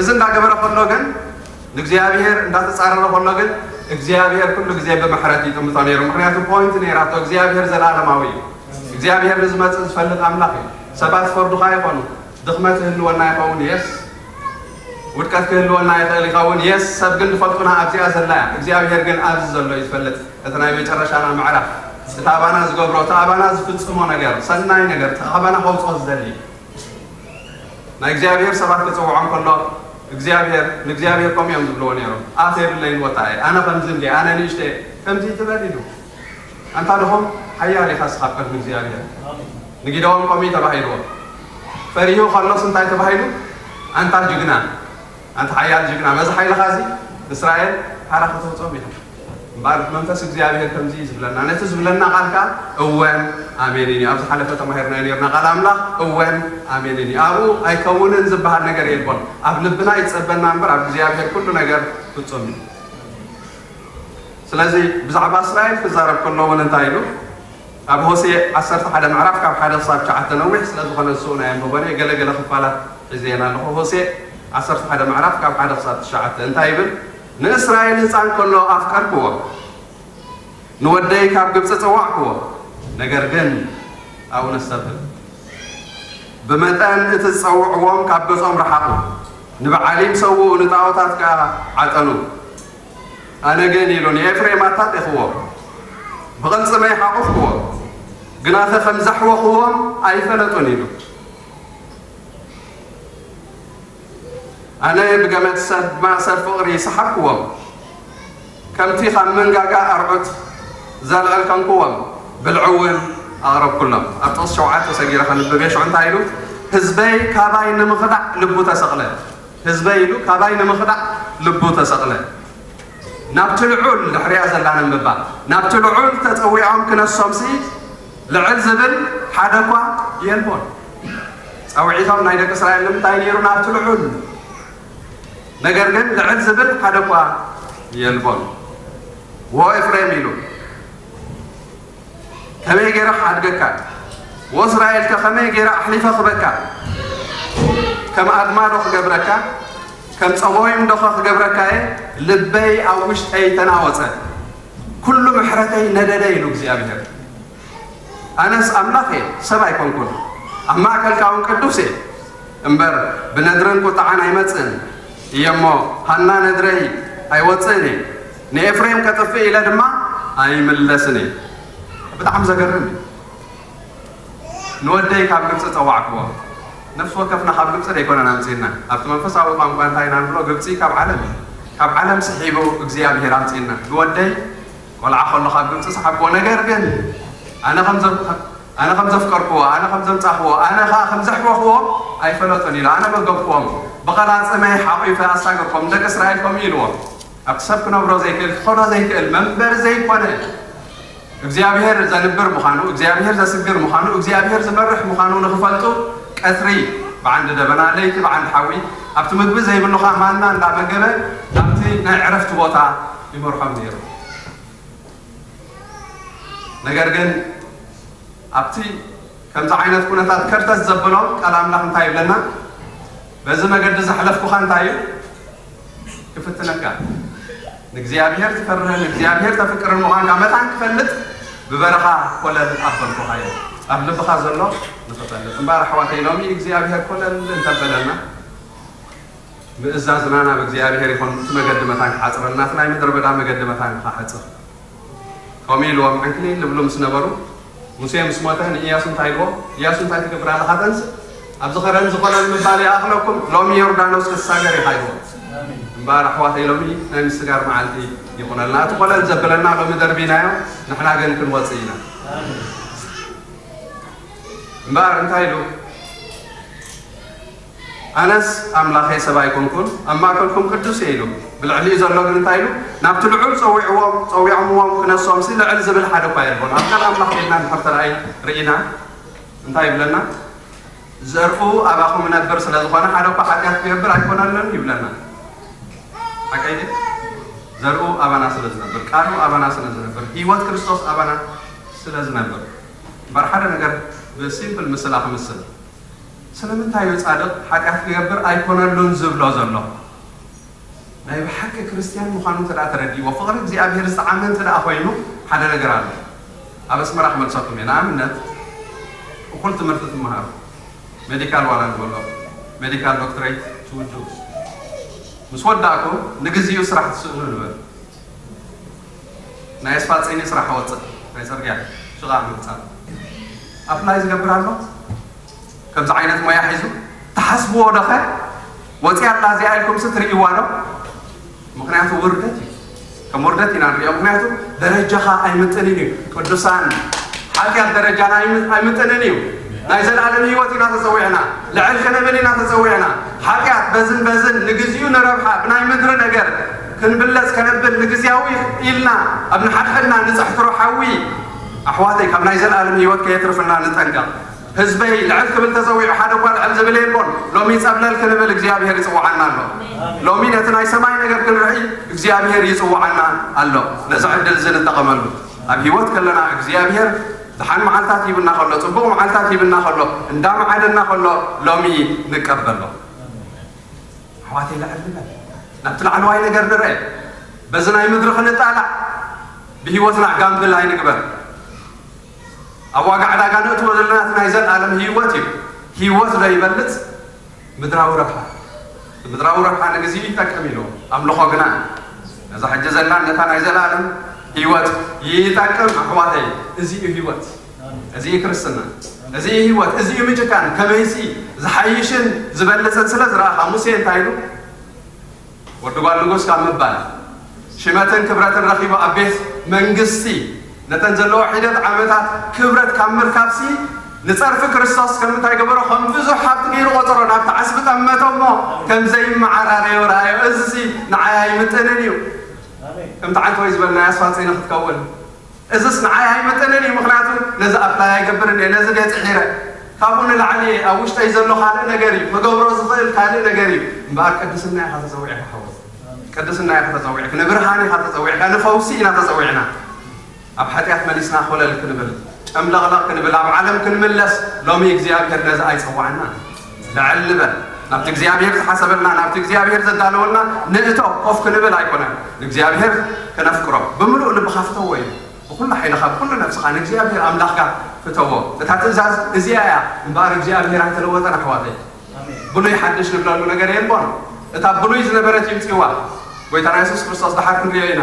እዚ እንዳገበረ ከሎ ግን፣ ንእግዚኣብሔር እንዳተጻረረ ከሎ ግን፣ እግዚኣብሔር ኩሉ ግዜ ብምሕረት ይጥምቶ ነይሩ። ምኽንያቱ ፖይንት ነይራቶ፣ እግዚኣብሔር ዘለኣለማዊ እዩ። እግዚኣብሔር ንዝመጽእ ዝፈልጥ ኣምላኽ እዩ። ሰባት ፈርዱኻ ይኾኑ፣ ድኽመት ክህልወና ይኸውን፣ የስ፣ ውድቀት ክህልወና ይኽእል ይኸውን፣ የስ፣ ሰብ ግን ዝፈልጡና ኣብዚኣ ዘላ እያ። እግዚኣብሔር ግን ኣብዚ ዘሎ እዩ ዝፈልጥ። እቲ ናይ መጨረሻና ምዕራፍ፣ እቲ ኣባና ዝገብሮ፣ እቲ ኣባና ዝፍጽሞ ነገር፣ ሰናይ ነገር፣ እቲ ኣባና ከውጽኦ ዝደሊ። ናይ እግዚኣብሔር ሰባት ክጽውዖም ከሎ፣ እግዚኣብሔር፣ ንእግዚኣብሔር ከምኡ እዮም ዝብልዎ ነይሮም። ኣፍ የብለይን ወታ እየ፣ ኣነ ከምዚ እንድየ፣ ኣነ ንእሽተ እየ፣ ከምዚ ትበል ኢሉ። ኣንታ ድኹም ሓያል ኢኻ እስኻ ኣብ ቅድሚ እግዚኣብሔር። ንጊደዎን ከምኡ እዩ ተባሂልዎ። ፈሪሁ ከሎስ እንታይ ተባሂሉ? ኣንታ ጅግና፣ ኣንታ ሓያል ጅግና፣ በዚ ሓይልኻ እዚ እስራኤል ሓራ ከተውፅኦም ኢኻ። እምበኣር መንፈስ እግዚኣብሔር ከምዚ እዩ ዝብለና። ነቲ ዝብለና ቃል ከኣ እወን ኣሜንን እዩ። ኣብ ዝሓለፈ ተማሂርናዮ ነርና ቃል ኣምላኽ እወን ኣሜንን እዩ። ኣብኡ ኣይከውንን ዝበሃል ነገር የልቦን። ኣብ ልብና ይጸበና እምበር ኣብ እግዚኣብሔር ኩሉ ነገር ፍጹም እዩ። ስለዚ ብዛዕባ እስራኤል ክዛረብ ከሎ እውን እንታይ ኢሉ? ኣብ ሆሴዕ ዓሰርተ ሓደ ምዕራፍ ካብ ሓደ ክሳብ ትሽዓተ ነዊሕ ስለ ዝኾነ ንስኡ ናይ ኣንብቦ እየ፣ ገለ ገለ ክፋላት ሒዘየን ኣለኹ። ሆሴዕ ዓሰርተ ሓደ ምዕራፍ ካብ ሓደ ክሳብ ትሽዓተ እንታይ ይብል? ንእስራኤል ህፃን ከሎ ኣፍቀርክዎ፣ ንወደይ ካብ ግብፂ ፀዋዕክዎ፣ ነገር ግን ኣብኡ ነስተብህል። ብመጠን እቲ ዝፀውዕዎም ካብ ገፆም ረሓቑ፣ ንበዓሊም ሰውኡ፣ ንጣዖታት ከዓ ዓጠኑ። ኣነ ግን ኢሉ ንኤፍሬም ኣታጢኽዎ፣ ብቕልፅመይ ሓቑፍክዎ፣ ግናኸ ከም ዘሕወኽዎም ኣይፈለጡን ኢሉ። ኣነ ብገመድ ሰብ ማእሰር ፍቕሪ ሰሓብክዎም፣ ከምቲ ካብ መንጋጋ ኣርዑት ዘልዕል ከንክዎም፣ ብልዒ እውን ኣቕረብኩሎም። ኣብ ጥቕሲ ሸውዓተ ሰጊረ ከንብብ እየ። ሽዑ እንታይ ኢሉ? ህዝበይ ካባይ ንምኽዳዕ ልቡ ተሰቕለ። ህዝበይ ኢሉ ካባይ ንምኽዳዕ ልቡ ተሰቕለ። ናብቲ ልዑል ድሕሪያ ዘላ ንምባል፣ ናብቲ ልዑል ተጸዊዖም ክነሶምሲ ልዕል ዝብል ሓደ እኳ የልቦን። ጸውዒቶም ናይ ደቂ እስራኤል ንምንታይ ነይሩ? ናብቲ ልዑል። ነገር ግን ልዕል ዝብል ሓደ እኳ የልቦን። ወ ኤፍሬም ኢሉ ከመይ ገይረ ክሓድገካ? ወእስራኤልከ ከመይ ገይረ ኣሕሊፈ ክበካ? ከም ኣድማ ዶ ክገብረካ? ከም ጸቦይም ዶኸ ክገብረካ እየ? ልበይ ኣብ ውሽጠይ ተናወጸ። ኩሉ ምሕረተይ ነደደ ኢሉ እግዚኣብሔር። ኣነስ ኣምላኽ እየ፣ ሰብ ኣይኮንኩን። ኣብ ማእከልካ እውን ቅዱስ እየ። እምበር ብነድርን ቁጥዓን ኣይመጽእን እየ እሞ፣ ሃና ነድረይ ኣይወጽእን እየ። ንኤፍሬም ከጥፍእ ኢለ ድማ ኣይምለስን እየ። ብጣዕሚ ዘገርም እዩ። ንወደይ ካብ ግብፂ ጸዋዕክዎ። ነፍሲ ወከፍና ካብ ግብፂ ደይኮነን ኣምፅእና። ኣብቲ መንፈሳዊ ቋንቋ እንታይ ኢና ንብሎ? ግብፂ ካብ ዓለም እዩ። ካብ ዓለም ስሒቡ እግዚኣብሔር ኣምፅእና። ንወደይ ቆልዓ ከሎ ካብ ግብፂ ሰሓብክዎ። ነገር ግን ኣነ ከም ዘ-፣ ኣነ ከም ዘፍቀርክዎ፣ ኣነ ከም ዘምፃኽዎ፣ ኣነ ኸዓ ከም ዘሕወኽዎ ኣይፈለጡን ኢሉ። ኣነ መገብክዎም፣ ብቐላፅመይ ሓቑፈ ኣሳገርክዎም፣ ንደቂ እስራኤል ከምኡ ኢልዎም። ኣብቲ ሰብ ክነብሮ ዘይክእል፣ ክኸዶ ዘይክእል፣ መንበሪ ዘይኮነ፣ እግዚኣብሔር ዘንብር ምዃኑ፣ እግዚኣብሔር ዘስግር ምዃኑ፣ እግዚኣብሔር ዝመርሕ ምዃኑ ንኽፈልጡ ቀትሪ ብዓንዲ ደበና፣ ለይቲ ብዓንዲ ሓዊ፣ ኣብቲ ምግቢ ዘይብሉ ኸዓ ማና እንዳመገበ ናብቲ ናይ ዕረፍቲ ቦታ ይመርሖም ነይሩ። ነገር ግን ኣብቲ ከምዚ ዓይነት ኩነታት ከርተት ዘበሎም ቃል ኣምላኽ እንታይ ይብለና? በዚ መገዲ ዘሕለፍኩኻ እንታይ እዩ? ክፍትነካ። ንእግዚኣብሔር ትፈርህን ንእግዚኣብሔር ተፍቅርን ምዃንካ መታን ክፈልጥ ብበረኻ ኮለል ኣበልኩኻ እዩ። ኣብ ልብኻ ዘሎ ንኽፈልጥ። እምበኣር ኣሕዋተይ፣ ሎሚ እግዚኣብሔር ኮለል እንተበለና፣ ምእዛዝና ናብ እግዚኣብሔር ይኹን። እቲ መገዲ መታን ክሓጽረልና፣ እቲ ናይ ምድረ በዳ መገዲ መታን ክሓጽር። ከምኡ ኢልዎም ዕንክሊል ልብሉ ምስ ነበሩ፣ ሙሴ ምስ ሞተ ንኢያሱ እንታይ ኢልዎ? ኢያሱ፣ እንታይ ትገብር ኣለኻ? ተንስእ፣ ኣብዚ ኸረን ዝኾነን ምባል ይኣኽለኩም፣ ሎሚ ዮርዳኖስ ክትሳገር ኢኻ ኢልዎ። እምበኣር ኣሕዋተይ፣ ሎሚ ናይ ምስጋር መዓልቲ ይኹነልና። እቲ ኮለል ዘብለና ሎሚ ደርቢናዮ፣ ንሕና ግን ክንወጽእ ኢና። እምበኣር እንታይ ኢሉ? ኣነስ ኣምላኸይ ሰብ ኣይኮንኩን፣ ኣብ ማእከልኩም ቅዱስ እየ ኢሉ። ብልዕሊኡ ዘሎ ግን እንታይ ኢሉ? ናብቲ ልዑል ጸዊዕዎም፣ ጸዊዖምዎም ክነሶምሲ ልዕል ዝብል ሓደ እኳ የልቦን። ኣብ ቃል ኣምላኽ ከይድና እንድሕር ተራእይ-፣ ርኢና እንታይ ይብለና? ዘርኡ ኣባኹም እነብር ስለ ዝኾነ ሓደ እኳ ሓጢኣት ክገብር ኣይኮነሉን ይብለና። ሓቀይ ድዩ? ዘርኡ ኣባና ስለ ዝነብር፣ ቃሉ ኣባና ስለ ዝነብር፣ ህይወት ክርስቶስ ኣባና ስለ ዝነብር። እምበር ሓደ ነገር ብሲምፕል ምስላ ክምስል። ስለምንታይ እዩ ጻድቕ ሓጢኣት ክገብር ኣይኮነሉን ዝብሎ ዘሎ? ናይ ብሓቂ ክርስትያን ምዃኑ እንተ ደኣ ተረዲእዎ፣ ፍቕሪ እግዚኣብሔር ዝጠዓመ እንተ ደኣ ኮይኑ፣ ሓደ ነገር ኣሎ። ኣብ ኣስመራ ክመልሰኩም እየ። ንኣብነት፣ እኹል ትምህርቲ ትመሃሩ። ሜዲካል ዋላ ንበሎ፣ ሜዲካል ዶክትሬት ትውድኡ። ምስ ወዳእኩም፣ ንግዚኡ ስራሕ ትስእኑ ንበል። ናይ ኣስፋልት ጸይኒ ስራሕ ወጽእ፣ ናይ ጽርግያ ሽቓቕ ምሕጻብ። ኣፕላይ ዝገብር ኣሎ? ከምዚ ዓይነት ሞያ ሒዙ? ትሓስብዎ ዶ ኸ? ወጺኣ ኣላ እዚኣ ኢልኩምሲ ትርእይዋ ዶ? ምኽንያቱ ውርደት እዩ። ከም ውርደት ኢና ንሪኦ። ምኽንያቱ ደረጃኻ ኣይምጥንን እዩ። ቅዱሳን፣ ሓጢኣት ደረጃና ኣይም-፣ ኣይምጥንን እዩ። ናይ ዘለኣለም ህይወት ኢና ተጸዊዕና። ልዕል ክንብል ኢና ተጸዊዕና። ሓጢኣት በዝን በዝን ንግዚኡ ንረብሓ ብናይ ምድሪ ነገር ክንብለጽ ከነብል ንግዚያዊ ኢልና ኣብ ንሓድሕድና ንጸሕትሮ ሓዊ፣ ኣሕዋተይ፣ ካብ ናይ ዘለኣለም ህይወት ከየትርፍና ንጠንቀቕ። ህዝበይ ልዕል ክብል ተጸዊዑ ሓደ እኳ ልዕል ዝብል የልቦን። ሎሚ ጸብለል ክንብል እግዚኣብሔር ይጽውዓና ኣሎ። ሎሚ ነቲ ናይ ሰማይ ነገር ክንርኢ እግዚኣብሔር ይጽውዓና ኣሎ። ነዚ ዕድል እዚ ንጠቐመሉ። ኣብ ህይወት ከለና እግዚኣብሔር ደሓን መዓልታት ሂብና ከሎ፣ ጽቡቕ መዓልታት ሂብና ከሎ፣ እንዳመዓደና ከሎ ሎሚ ንቀበሎ። ኣሕዋተይ፣ ልዕል ንበል። ናብቲ ላዕለዋይ ነገር ንርአ። በዚ ናይ ምድሪ ክንጣላዕ፣ ብህይወትና ጋምብል ኣይንግበር። ኣብ ዋጋ ዕዳጋ ነእትዎ ዘለና እቲ ናይ ዘለኣለም ህይወት እዩ። ህይወት ዶ ይበልጽ ምድራዊ ረብሓ? ምድራዊ ረብሓ ንግዜኡ ይጠቅም ኢሉ፣ ኣምልኾ ግና ነዛ ሕጂ ዘላን ነታ ናይ ዘለኣለም ህይወት ይጠቅም። ኣሕዋተይ፣ እዚ እዩ ህይወት፣ እዚ እዩ ክርስትና፣ እዚ እዩ ህይወት፣ እዚ እዩ ምጭካን። ከመይሲ ዝሓይሽን ዝበልጽን ስለ ዝረኣኻ፣ ሙሴ እንታይ ኢሉ? ወዲ ጓል ንጉስ ካብ ምባል፣ ሽመትን ክብረትን ረኺቡ ኣብ ቤት መንግስቲ ነተን ዘለዎ ሒደት ዓመታት ክብረት ካብ ምርካብሲ፣ ንጸርፊ ክርስቶስ ከም እንታይ ገበሮ? ከም ብዙሕ ሃብቲ ገይሩ ቆጸሮ፣ ናብቲ ዓስቢ ጠመቶ እሞ ከም ዘይመዓራረዮ ረኣዮ። እዚሲ ንዓይ ኣይምጥንን እዩ። ኣሜን። ከምቲ ዓንተወይ ዝበልናዮ ኣስፋጺኒ ክትከውን። እዝስ ንዓይ ኣይምጥንን እዩ፣ ምኽንያቱ ነዚ ኣፕላይ ኣይገብርን እየ፣ ነዚ ድየ ጽዒረ። ካብኡ ንላዕሊ እየ፣ ኣብ ውሽጠይ ዘሎ ካልእ ነገር እዩ፣ ክገብሮ ዝኽእል ካልእ ነገር እዩ። እምበኣር ቅድስና ኢኻ ተጸዊዕካ ሓወይ። ቅድስና ኢኻ ተጸዊዕካ፣ ንብርሃን ኢኻ ተጸዊዕካ፣ ንፈውሲ ኢና ተጸዊዕና። ኣብ ሓጢኣት መሊስና ኮለል ክንብል፣ ጨምለቕለቕ ክንብል፣ ኣብ ዓለም ክንምለስ ሎሚ እግዚኣብሔር ነዚ ኣይጸዋዕና። ልዕል ንበል። ናብቲ እግዚኣብሔር ዝሓሰበልና፣ ናብቲ እግዚኣብሔር ዘዳለወልና ንእቶ። ኮፍ ክንብል ኣይኮነን። ንእግዚኣብሔር ክነፍቅሮ ብምሉእ ልብኻ ፍተዎ እዩ። ብኹሉ ሓይልኻ፣ ብኹሉ ነፍስኻ ንእግዚኣብሔር ኣምላኽካ ፍተዎ። እታ ትእዛዝ እዚኣ እያ እምበኣር፣ እግዚኣብሔር ኣይተለወጠን ኣሕዋተይ። ኣሜን። ብሉይ ሓድሽ ንብለሉ ነገር የልቦን። እታ ብሉይ ዝነበረት ይምፅዋ። ጎይታና የሱስ ክርስቶስ ደሓር ክንሪኦ ኢና።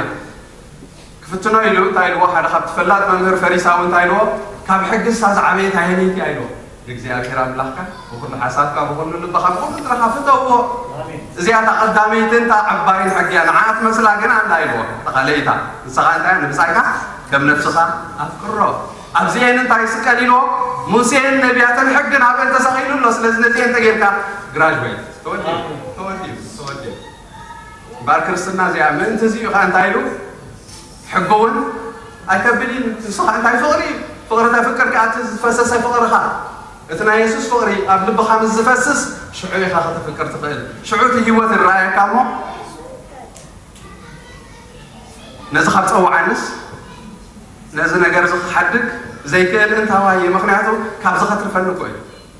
ክፍትኖ ኢሉ እንታይ ኢልዎ? ሓደ ካብቲ ፈላጥ መምህር ፈሪሳዊ እንታይ ኢልዎ? ካብ ሕግስ እታ ዝዓበየት ኣየነይቲ እያ ኢልዎ? ንእግዚኣብሔር ኣምላኽካ ብኹሉ ሓሳብካ፣ ብኹሉ ልብኻ፣ ብኹሉ ጥረኻ ፍተውዎ። ኣሜን። እዚኣ እታ ቀዳመይትን እታ ዓባይን ሕጊ እያ። ንዓኣ ትመስላ ግና እንታይ ኢልዎ? እታ ካልኣይታ። ንስኻ እንታይ? ንብጻይካ ከም ነፍስኻ ኣፍቅሮ። ኣብዚኤን እንታይ ይስቀል ኢልዎ? ሙሴን ነቢያትን ሕግን ኣብአን ተሰቒሉ ኣሎ። ስለዚ ነዚኤን እንተጌርካ ግራጅዌት ተወዲኡ፣ ተወዲኡ፣ ተወዲኡ። እምበኣር ክርስትና እዚኣ ምእንቲ እዚ እዩ ኸዓ እንታይ ኢሉ? ሕጊ እውን ኣይከብድን እዩ። ንሱ ኸዓ እንታይ ፍቕሪ እዩ። ፍቕሪ ተፍቅር ከኣ እቲ ዝፈሰሰ ፍቕርኻ፣ እቲ ናይ የሱስ ፍቕሪ ኣብ ልብኻ ምስ ዝፈስስ ሽዑ ኢኻ ከተፍቅር ትኽእል። ሽዑ እቲ ህይወት ይረኣየካ እሞ ነዚ ካብ ጸውዓንስ ነዚ ነገር እዚ ክሓድግ ዘይክእል እንታዋይ እዩ። ምኽንያቱ ካብዚ ከትርፈኒ እኮ እዩ።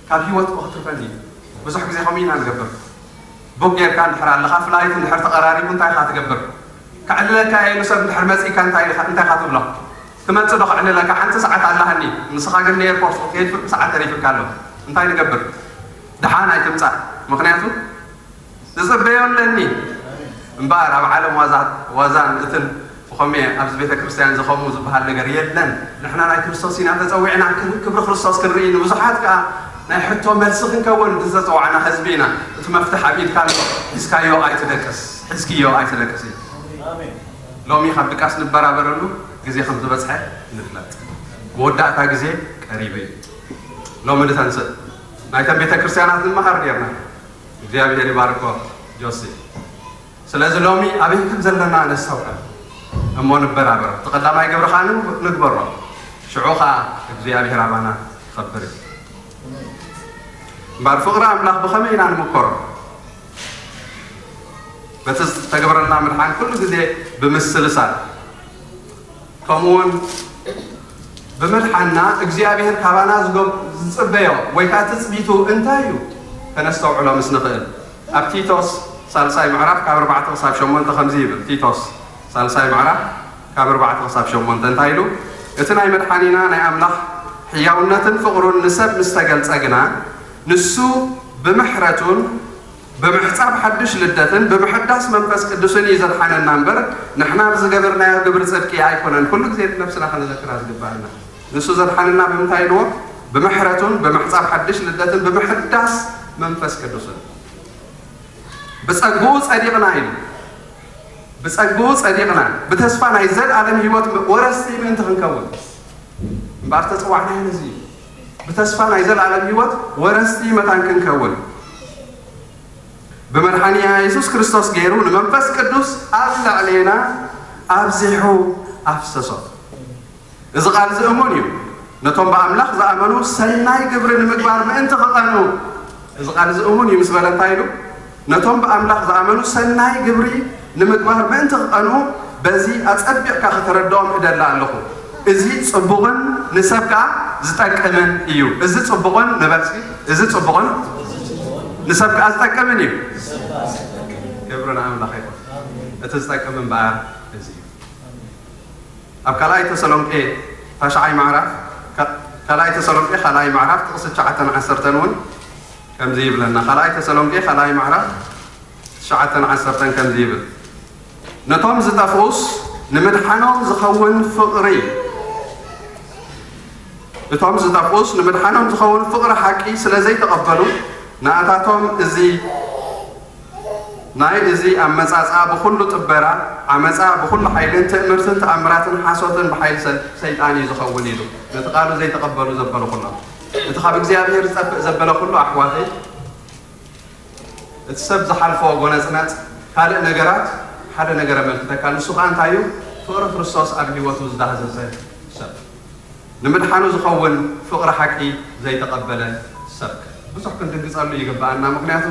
ካብ ህይወት እኮ ክትርፈኒ እዩ። ብዙሕ ግዜ ከምኡ ኢና ንገብር። ቡክ ጌርካ እንድሕር ኣለኻ፣ ፍላይት እንድሕር ተቐራሪቡ እንታይ ኢኻ ትገብር? ከዕልለካ እየ ኢሉ ሰብ እንድሕር መጺእካ እንታይ ኢኻ፣ እንታይ ኢኻ ትብሎ? ትመጽእ ዶ ከዕልለካ? ሓንቲ ሰዓት ኣለሃኒ፣ ንስኻ ግን ንኤርፖርት ክትከይድ ፍርቂ ሰዓት ተሪፍካ ኣሎ። እንታይ ንገብር? ደሓን ኣይትምጻእ። ምኽንያቱ ዝጽበዮ ኣለኒ። እምበኣር ኣብ ዓለም ዋዛ፣ ዋዛን እትን ብኸመይ ኣብዚ ቤተ ክርስቲያን እዚ ከምኡ ዝበሃል ነገር የለን። ንሕና ናይ ክርስቶስ ኢና ተጸዊዕና፣ ክብ-፣ ክብሪ ክርስቶስ ክንርኢ፣ ንብዙሓት ከኣ ናይ ሕቶ መልሲ ክንከውን ዝተጸዋዕና ህዝቢ ኢና። እቲ መፍትሕ ኣብ ኢድካ ኣሎ፣ ሒዝካዮ ኣይትደቅስ፣ ሒዝክዮ ኣይትደቅስ እዩ። ኣሜን። ሎሚ ካብ ድቃስ ንበራበረሉ ግዜ ከም ዝበጽሐ ንፍለጥ። መወዳእታ ግዜ ቀሪቡ እዩ። ሎሚ ንተንስእ። ናይተን ቤተ ክርስቲያናት ንመሃር ኔርና። እግዚኣብሔር ይባርኮ ጆሲ። ስለዚ ሎሚ ኣበይ ከም ዘለና ነስተውዕል እሞ ንበራበር። እቲ ቀዳማይ ግብሪ ኸኣ ንግ-፣ ንግበሮ። ሽዑ ኸኣ እግዚኣብሔር ኣባና ይኸብር እዩ። እምበኣር ፍቕሪ ኣምላኽ ብኸመይ ኢና ንምከሮ? በቲ ዝተገብረልና ምድሓን ኩሉ ግዜ ብምስልሳል፣ ከምኡውን ብምድሓንና እግዚኣብሔር ካባና ዝገብ-፣ ዝጽበዮ ወይ ከኣ ትጽቢቱ እንታይ እዩ? ከነስተውዕሎ ምስ ንኽእል፣ ኣብ ቲቶስ ሳልሳይ ምዕራፍ ካብ ኣርባዕተ ክሳብ ሸሞንተ ከምዚ ይብል። ቲቶስ ሳልሳይ ምዕራፍ ካብ ኣርባዕተ ክሳብ ሸሞንተ እንታይ ኢሉ? እቲ ናይ መድሓኒና ናይ ኣምላኽ ሕያውነትን ፍቕሩን ንሰብ ምስ ተገልጸ ግና፣ ንሱ ብምሕረቱን ብምሕጻብ ሓድሽ ልደትን ብምሕዳስ መንፈስ ቅዱስን እዩ ዘድሓነና እምበር፣ ንሕና ብዝገበርናዮ ግብሪ ጽድቂ ኣይኮነን። ኩሉ ግዜ ነብስና ከነዘክራ ዝግባአና። ንሱ ዘድሓነና ብምንታይ ኢልዎ? ብምሕረቱን ብምሕጻብ ሓድሽ ልደትን ብምሕዳስ መንፈስ ቅዱስን። ብጸግኡ ጸዲቕና ኢሉ። ብጸግኡ ጸዲቕና፣ ብተስፋ ናይ ዘለኣለም ህይወት ወረስቲ ምእንቲ ክንከውን። እምበኣር ተጸዋዕናዮ ነዚ እዩ። ብተስፋ ናይ ዘለኣለም ህይወት ወረስቲ መታን ክንከውን። ብመድሓኒና የሱስ ክርስቶስ ገይሩ ንመንፈስ ቅዱስ ኣብ ልዕሌና ኣብዚሑ ኣፍሰሶ። እዚ ቃል እዚ እሙን እዩ። ነቶም ብኣምላኽ ዝኣመኑ ሰናይ ግብሪ ንምግባር ምእንቲ ክቐኑ። እዚ ቃል እዚ እሙን እዩ ምስ በለ እንታይ ኢሉ? ነቶም ብኣምላኽ ዝኣመኑ ሰናይ ግብሪ ንምግባር ምእንቲ ክቐኑ በዚ ኣጸቢቕካ ከተረድኦም እደሊ ኣለኹ። እዚ ጽቡቕን ንሰብ ከኣ ዝጠቅምን እዩ። እዚ ጽቡቕን ንበል እስኪ፣ እዚ ጽቡቕን ንሰብ ከኣ ዝጠቅምን እዩ። ክብሪ ንኣምላኽ ይኹን። እቲ ዝጠቅም እምበኣር እዚ እዩ። ኣብ ካልኣይ ተሰሎንቄ ታሽዓይ ምዕራፍ፣ ካ-፣ ካልኣይ ተሰሎንቄ ካልኣይ ምዕራፍ ጥቕሲ ትሽዓተን ዓሰርተን እውን ከምዚ ይብለና። ካልኣይ ተሰሎንቄ ካልኣይ ምዕራፍ ትሽዓተን ዓሰርተን ከምዚ ይብል፣ "ነቶም ዝጠፍኡስ ንምድሓኖም ዝኸውን ፍቕሪ፣ እቶም ዝጠፍኡስ ንምድሓኖም ዝኸውን ፍቕሪ ሓቂ ስለ ዘይተቐበሉ፣ ንኣታቶም እዚ ናይ እዚ ኣመጻጽኣ ብኹሉ ጥበራ፣ ዓመጻ ብኹሉ ሓይልን ትእምርትን ተኣምራትን ሓሶትን ብሓይሊ ሰ-፣ ሰይጣን እዩ ዝኸውን" ኢሉ። ነቲ ቃሉ ዘይተቐበሉ ዘበሉ ኩሎም። እቲ ካብ እግዚኣብሔር ዝጠፍእ ዘበለ ኩሉ ኣሕዋተይ፣ እቲ ሰብ ዝሓልፎ ጎነጽነጽ፣ ካልእ ነገራት ሓደ ነገር የመልክተካ። ንሱ ከኣ እንታይ እዩ? ፍቕሪ ክርስቶስ ኣብ ህይወቱ ዝዳህሰሰ ሰብ። ንምድሓኑ ዝኸውን ፍቕሪ ሓቂ ዘይተቐበለ ሰብ ብዙሕ ክንድንግጸሉ ይግብኣና። ምኽንያቱ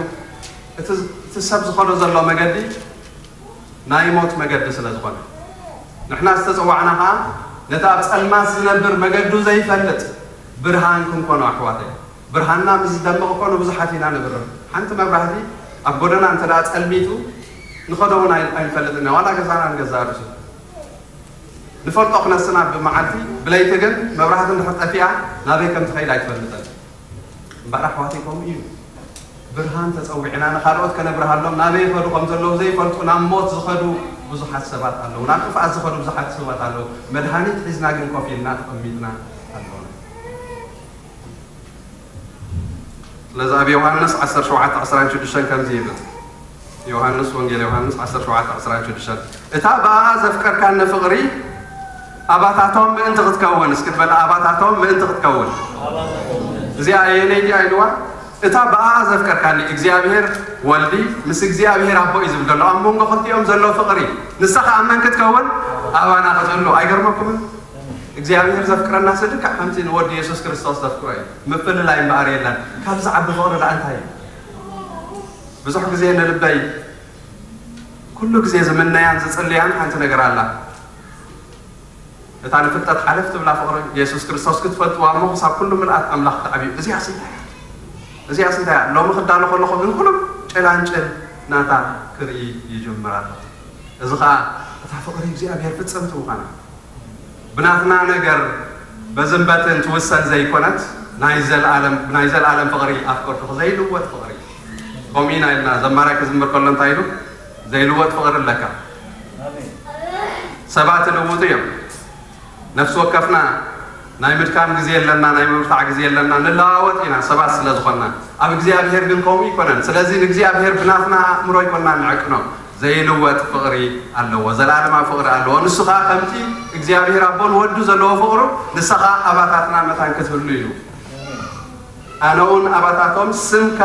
እቲ፣ እቲ ሰብ ዝኸዶ ዘሎ መገዲ ናይ ሞት መገዲ ስለ ዝኾነ፣ ንሕና ዝተጸዋዕና ኸኣ ነቲ ኣብ ጸልማት ዝነብር መገዱ ዘይፈልጥ ብርሃን ክንኮኖ ኣሕዋተይ። ብርሃንና ምስ ዝደምቕ እኮ ንብዙሓት ኢና ንብርህ። ሓንቲ መብራህቲ ኣብ ጎደና እንተ ደኣ ጸልሚቱ ንኸዶ እውን ኣይ-፣ ኣይንፈልጥን ኢና። ዋላ ገዛና ንገዛእ ርእሱ ንፈልጦ ክነስና ብመዓልቲ፣ ብለይቲ ግን መብራህቲ እንድሕር ጠፊኣ ናበይ ከም ትኸይድ ኣይትፈልጥን። እምበኣር ኣሕዋተይ ከምኡ እዩ። ብርሃን ተጸዊዕና ንኻልኦት ከነብርሃሎም ናበይ ይኸዱ ከም ዘለዉ ዘይፈልጡ ናብ ሞት ዝኸዱ ብዙሓት ሰባት ኣለዉ። ናብ ጥፍኣት ዝኸዱ ብዙሓት ሰባት ኣለዉ። መድሃኒት ሒዝና ግን ኮፍ ኢልና ተቐሚጥና ኣለና። ስለዚ ኣብ ዮሃንስ ዓሰርተ ሸውዓተ ዕስራን ሽዱሽተን ከምዚ ይብል። ዮሃንስ፣ ወንጌል ዮሃንስ ዓሰርተ ሸውዓተ ዕስራን ሽዱሽተን፣ "እታ ብኣኣ ዘፍቀርካኒ ፍቕሪ ኣባታቶም ምእንቲ ክትከውን"፣ እስኪ በል፣ "ኣባታቶም ምእንቲ ክትከውን"። እዚኣ ኣየነይቲ ኢልዋ? "እታ ብኣኣ ዘፍቀርካኒ"፣ እግዚኣብሔር ወልዲ ምስ እግዚኣብሔር ኣቦ እዩ ዝብል ዘሎ። ኣብ መንጎ ክልቲኦም ዘሎ ፍቕሪ፣ ንሳ ኸኣ መን ክትከውን? ኣባና ክትህሉ። ኣይገርመኩምን? እግዚኣብሔር ዘፍቅረና ስልክዕ ከምቲ ንወዲ የሱስ ክርስቶስ ዘፍቅሮ እዩ። ምፍልላይ እምበኣር የለን። ካብ ዝዓቢ ፍቕሪ ደኣ እንታይ እዩ? ብዙሕ ግዜ ንልበይ ኩሉ ግዜ ዝምነያን ዝጽልያን ሓንቲ ነገር ኣላ። እታ ንፍልጠት ሓለፍ ትብላ ፍቕሪ የሱስ ክርስቶስ ክትፈልጥዋ እሞ ክሳብ ኩሉ ምልኣት ኣምላኽ ትዓብዩ። እዚኣስ እንታይ እያ? እዚኣስ እንታይ እያ? ሎሚ ክዳሎ ከለኹ ግን ኩሉ ጭላንጭል ናታ ክርኢ ይጅምር ኣለኹ። እዚ ኸኣ እታ ፍቕሪ እግዚኣብሔር ፍጽምቲ ምዃና። ብናትና ነገር በዝን በትን ትውሰን ዘይኮነት፣ ናይ ዘለኣለም፣ ናይ ዘለኣለም ፍቕሪ ኣፍቀርኩኺ፣ ዘይልወጥ ፍቕሪ። ከምኡ ኢና ኢልና ዘማራይ ክዝምር ከሎ እንታይ ኢሉ? ዘይልወጥ ፍቕሪ ኣለካ። ሰባት ይልውጡ እዮም። ነፍሲ ወከፍና ናይ ምድካም ግዜ ኣለና፣ ናይ ምብርታዕ ግዜ ኣለና፣ ንለዋወጥ ኢና ሰባት ስለ ዝኾንና። ኣብ እግዚኣብሔር ግን ከምኡ ኣይኮነን። ስለዚ ንእግዚኣብሔር ብናትና ኣእምሮ ኣይኮንና ንዕቅኖ። ዘይልወጥ ፍቕሪ ኣለዎ፣ ዘለኣለማዊ ፍቕሪ ኣለዎ። ንሱ ኸኣ ከምቲ እግዚኣብሔር ኣቦ ንወዱ ዘለዎ ፍቕሩ፣ ንሳ ኸኣ ኣባታትና መታን ክትህሉ እዩ። ኣነ እውን ኣባታቶም ስምካ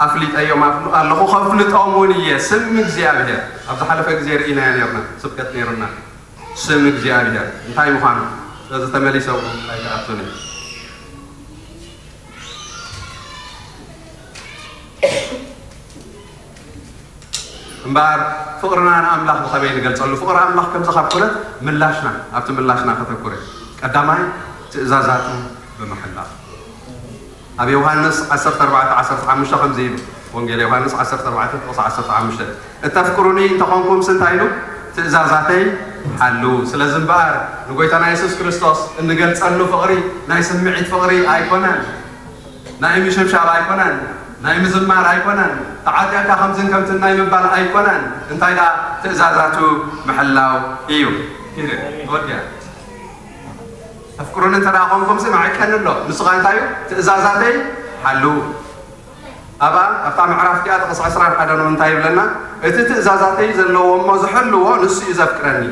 ኣፍሊጠዮም ኣፍ-፣ ኣለኹ፣ ከፍልጦም እውን እየ። ስም እግዚኣብሔር ኣብ ዝሓለፈ ግዜ ርኢናዮ ነርና፣ ስብከት ነይሩና። ስም እግዚኣብሔር እንታይ ምዃኑ፣ ስለዚ ተመሊሰ ኣብኡ ኣይትኣቱን እየ። እምበኣር ፍቕርና ንኣምላኽ ብኸመይ ንገልጸሉ? ፍቕሪ ኣምላኽ ከምዚ ካብ ኮነት ምላሽና፣ ኣብቲ ምላሽና ከተኩረ። ቀዳማይ ትእዛዛቱ ብምሕላፍ። ኣብ ዮሃንስ ዓሰርተ ኣርባዕተ ዓሰርተ ሓሙሽተ ከምዚ ኢሉ፣ ወንጌል ዮሃንስ ዓሰርተ ኣርባዕተ ጥቕሲ ዓሰርተ ሓሙሽተ፣ "እተፍቅሩኒ እንተኾንኩምስ እንታይ ኢሉ? ትእዛዛተይ ሓልዉ።" ስለዚ እምበኣር ንጎይታና የሱስ ክርስቶስ እንገልጸሉ ፍቕሪ ናይ ስምዒት ፍቕሪ ኣይኮነን። ናይ ምሽብሻብ ኣይኮነን፣ ናይ ምዝማር ኣይኮነን፣ ተዓጢቕካ ከምዝን ከምትን ናይ ምባል ኣይኮነን። እንታይ ደኣ? ትእዛዛቱ ምሕላው እዩ። ኪደ፣ ተወዲኣ። ተፍቅሩኒ እንተ ደኣ ኾንኩምሲ፣ መዐቀኒ ኣሎ። ንሱ ኸኣ እንታይ እዩ? ትእዛዛተይ ሓልዉ። ኣብኣ፣ ኣብታ ምዕራፍ እቲኣ ጥቕሲ ዕስራን ሓደን እውን እንታይ ይብለና? "እቲ ትእዛዛተይ ዘለዎ እሞ ዝሕልዎ፣ ንሱ እዩ ዘፍቅረኒ።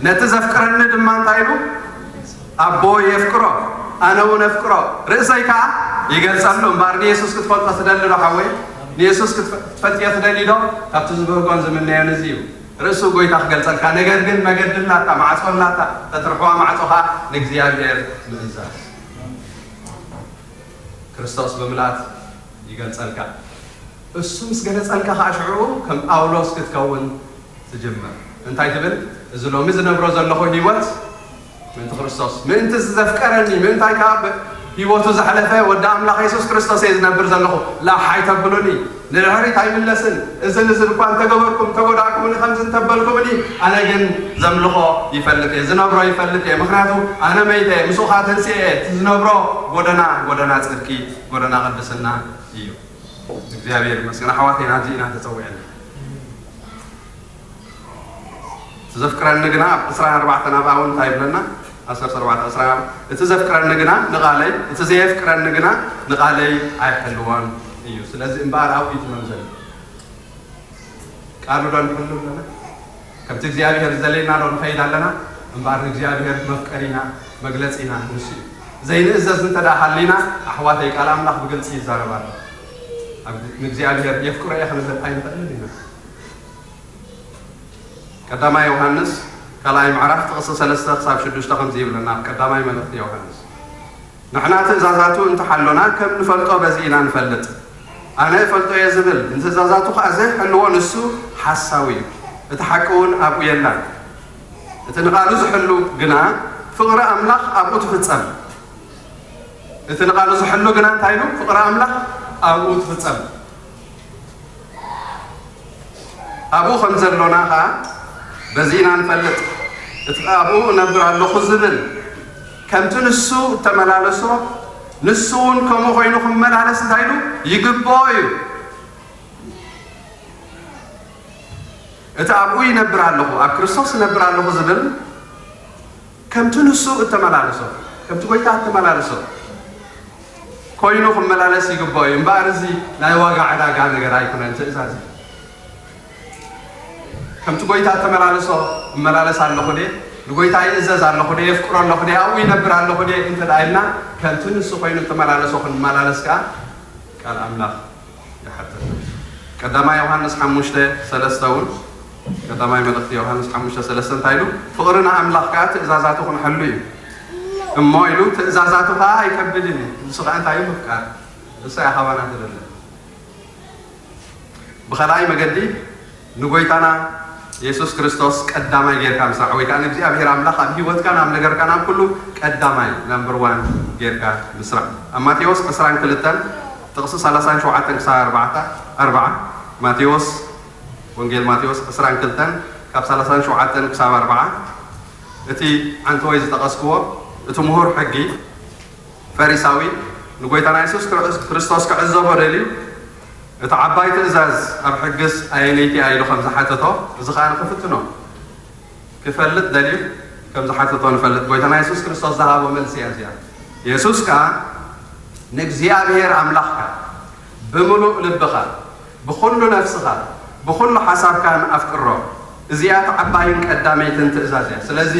ነቲ ዘፍቅረኒ ድማ" እንታይ ኢሉ? "ኣቦ የፍቅሮ፣ ኣነ እውን ኣፍቅሮ፣ ርእሰይ ከኣ ይገልጸሉ።" እምበኣር ንየሱስ ክትፈልጦ ትደሊ ዶ ሓወይ? ንየሱስ ክትፈ-፣ ክትፈልጥዮ ትደሊ ዶ? ካብቲ ዝብህጎን ዝምነዮን እዚ እዩ። ርእሱ ጎይታ ክገልጸልካ፣ ነገር ግን መገዲ ኣላታ፣ ማዕጾ ኣላታ፣ ተትርሕዋ ማዕጾ ከኣ ንእግዚኣብሔር ምእዛዝ። ክርስቶስ ብምልኣት ይገልጸልካ። እሱ ምስ ገለጸልካ ከኣ ሽዑ ከም ጳውሎስ ክትከውን ትጅምር። እንታይ ትብል? "እዚ ሎሚ ዝነብሮ ዘለኹ ህይወት ምእንቲ ክርስቶስ፣ ምእንቲ እዚ ዘፍቀረኒ፣ ምእንታይ ከኣ ብ-፣ ህይወቱ ዘሕለፈ ወዲ ኣምላኽ የሱስ ክርስቶስ እየ ዝነብር ዘለኹ፣ ላሕ ኣይተብሉኒ፣ ንድሕሪት ኣይምለስን፣ እዝን እዝን እኳ እንተገበርኩም፣ እንተጎዳእኩምኒ፣ ከምዚ እንተበልኩምኒ፣ ኣነ ግን ዘምልኾ ይፈልጥ እየ፣ ዝነብሮ ይፈልጥ እየ። ምኽንያቱ ኣነ መይተ እየ፣ ምስኡ ኸዓ ተንሲኤ እየ። እቲ ዝነብሮ ጎደና፣ ጎደና ጽድቂ፣ ጎደና ቅድስና እዩ። እግዚኣብሔር ይመስገን። ኣሕዋተይ፣ ናብዚ ኢና ተጸዊዕና። እቲ ዘፍቅረኒ ግና፣ ኣብ ዕስራን ኣርባዕተን ኣብኣ እውን እንታይ ይብለና? ዓሰርተ ኣርባዕተ ዕስራ፣ እቲ ዘፍቅረኒ ግና ንቓለይ፣ እቲ ዘየፍቅረኒ ግና ንቓለይ ኣይሕልዎን እዩ። ስለዚ እምበኣር ኣብኡ እዩ እቲ መምዘኒ። ቃሉ ዶ ንሕሉ ኣለና? ከምቲ እግዚኣብሔር ዝደለየና ዶ ንኸይድ ኣለና? እምበኣር ንእግዚኣብሔር መፍቀሪና፣ መግለጺና ንሱ እዩ። ዘይንእዘዝ እንተ ደኣ ሃሊና፣ ኣሕዋተይ፣ ቃል ኣምላኽ ብግልጺ ይዛረብ ኣሎ። ኣብ፣ ንእግዚኣብሔር የፍቅሮ እየ ክንብል ኣይንኽእልን ኢና። ቀዳማይ ዮሃንስ ካልኣይ ምዕራፍ ጥቕሲ ሰለስተ ክሳብ ሽዱሽተ ከምዚ ይብለና፣ ኣብ ቀዳማይ መልእኽቲ ዮሃንስ፣ "ንሕና ትእዛዛቱ እንተሓሎና ከም ንፈልጦ በዚ ኢና ንፈልጥ። ኣነ እፈልጦ እየ ዝብል፣ ንትእዛዛቱ ኸኣ ዘይሕልዎ ንሱ ሓሳዊ እዩ፣ እቲ ሓቂ እውን ኣብኡ የላን። እቲ ንቓሉ ዝሕሉ ግና ፍቕሪ ኣምላኽ ኣብኡ ትፍጸም።" እቲ ንቓሉ ዝሕሉ ግና እንታይ ኢሉ? ፍቕሪ ኣምላኽ ኣብኡ ትፍጸም። ኣብኡ ከም ዘሎና ኸኣ በዚ ኢና ንፈልጥ። እቲ ኣብኡ እነብር ኣለኹ ዝብል፣ ከምቲ ንሱ እተመላለሶ፣ ንሱ እውን ከምኡ ኮይኑ ክመላለስ እንታይ ኢሉ? ይግብኦ እዩ። እቲ ኣብኡ ይነብር ኣለኹ፣ ኣብ ክርስቶስ እነብር ኣለኹ ዝብል፣ ከምቲ ንሱ እተመላለሶ፣ ከምቲ ጐይታ እተመላለሶ ኮይኑ ክመላለስ ይግብኦ እዩ። እምበኣር እዚ ናይ ዋጋ ዕዳጋ ነገር ኣይኮነን፣ ትእዛዝ እዩ። ከምቲ ጐይታ እተመላለሶ እመላለስ ኣለኹ ድየ? ንጐይታ ይእዘዝ ኣለኹ ድየ? የፍቅሮ ኣለኹ ድየ? ኣብኡ ይነብር ኣለኹ ድየ? እንተ ደኣ ኢልና፣ ከምቲ ንሱ ኮይኑ እተመላለሶ ክንመላለስ ከኣ ቃል ኣምላኽ ይሓተና። ቀዳማይ ዮሃንስ ሓሙሽተ ሰለስተ እውን፣ ቀዳማይ መልእኽቲ ዮሃንስ ሓሙሽተ ሰለስተ እንታይ ኢሉ? "ፍቕሪ ንኣምላኽ ከኣ ትእዛዛቱ ክንሕሉ እዩ። እሞ" ኢሉ፣ "ትእዛዛቱ ከኣ ኣይከብድን እዩ።" ንሱ ከኣ እንታይ እዩ? ምፍቃር። ንሳ እያ ካባና ትደሊ። ብኻልኣይ መገዲ ንጎይታና የሱስ ክርስቶስ ቀዳማይ ጌርካ ምስራዕ፣ ወይ ከኣ ንእግዚኣብሔር ኣምላኽ ኣብ ህይወትካን ኣብ ነገርካን ኣብ ኩሉ ቀዳማይ፣ ናምበር ዋን፣ ጌርካ ምስራዕ። ኣብ ማቴዎስ ዕስራን ክልተን ጥቕሲ ሰላሳን ሸውዓተን ክሳብ ኣርባዕተ፣ ኣርባዓ፣ ማቴዎስ፣ ወንጌል ማቴዎስ ዕስራን ክልተን ካብ ሰላሳን ሸውዓተን ክሳብ ኣርባዓ፣ እቲ ዓንተወይ ዝጠቐስክዎ፣ እቲ ምሁር ሕጊ፣ ፈሪሳዊ ንጎይታና የሱስ ክርስቶስ ክዕዘቦ ደልዩ፣ "እቲ ዓባይ ትእዛዝ ኣብ ሕግስ ኣየነይቲ እያ?" ኢሉ ከም ዝሓተቶ፣ እዚ ኸኣ ንኽፍትኖ ክፈልጥ ደልዩ ከም ዝሓተቶ ንፈልጥ። ጎይታና የሱስ ክርስቶስ ዝሃቦ መልሲ እያ እዚኣ። የሱስ ከኣ፣ "ንእግዚኣብሔር ኣምላኽካ ብምሉእ ልብኻ፣ ብኹሉ ነፍስኻ፣ ብኹሉ ሓሳብካን ኣፍቅሮ። እዚኣ እታ ዓባይን ቀዳመይትን ትእዛዝ እያ።" ስለዚ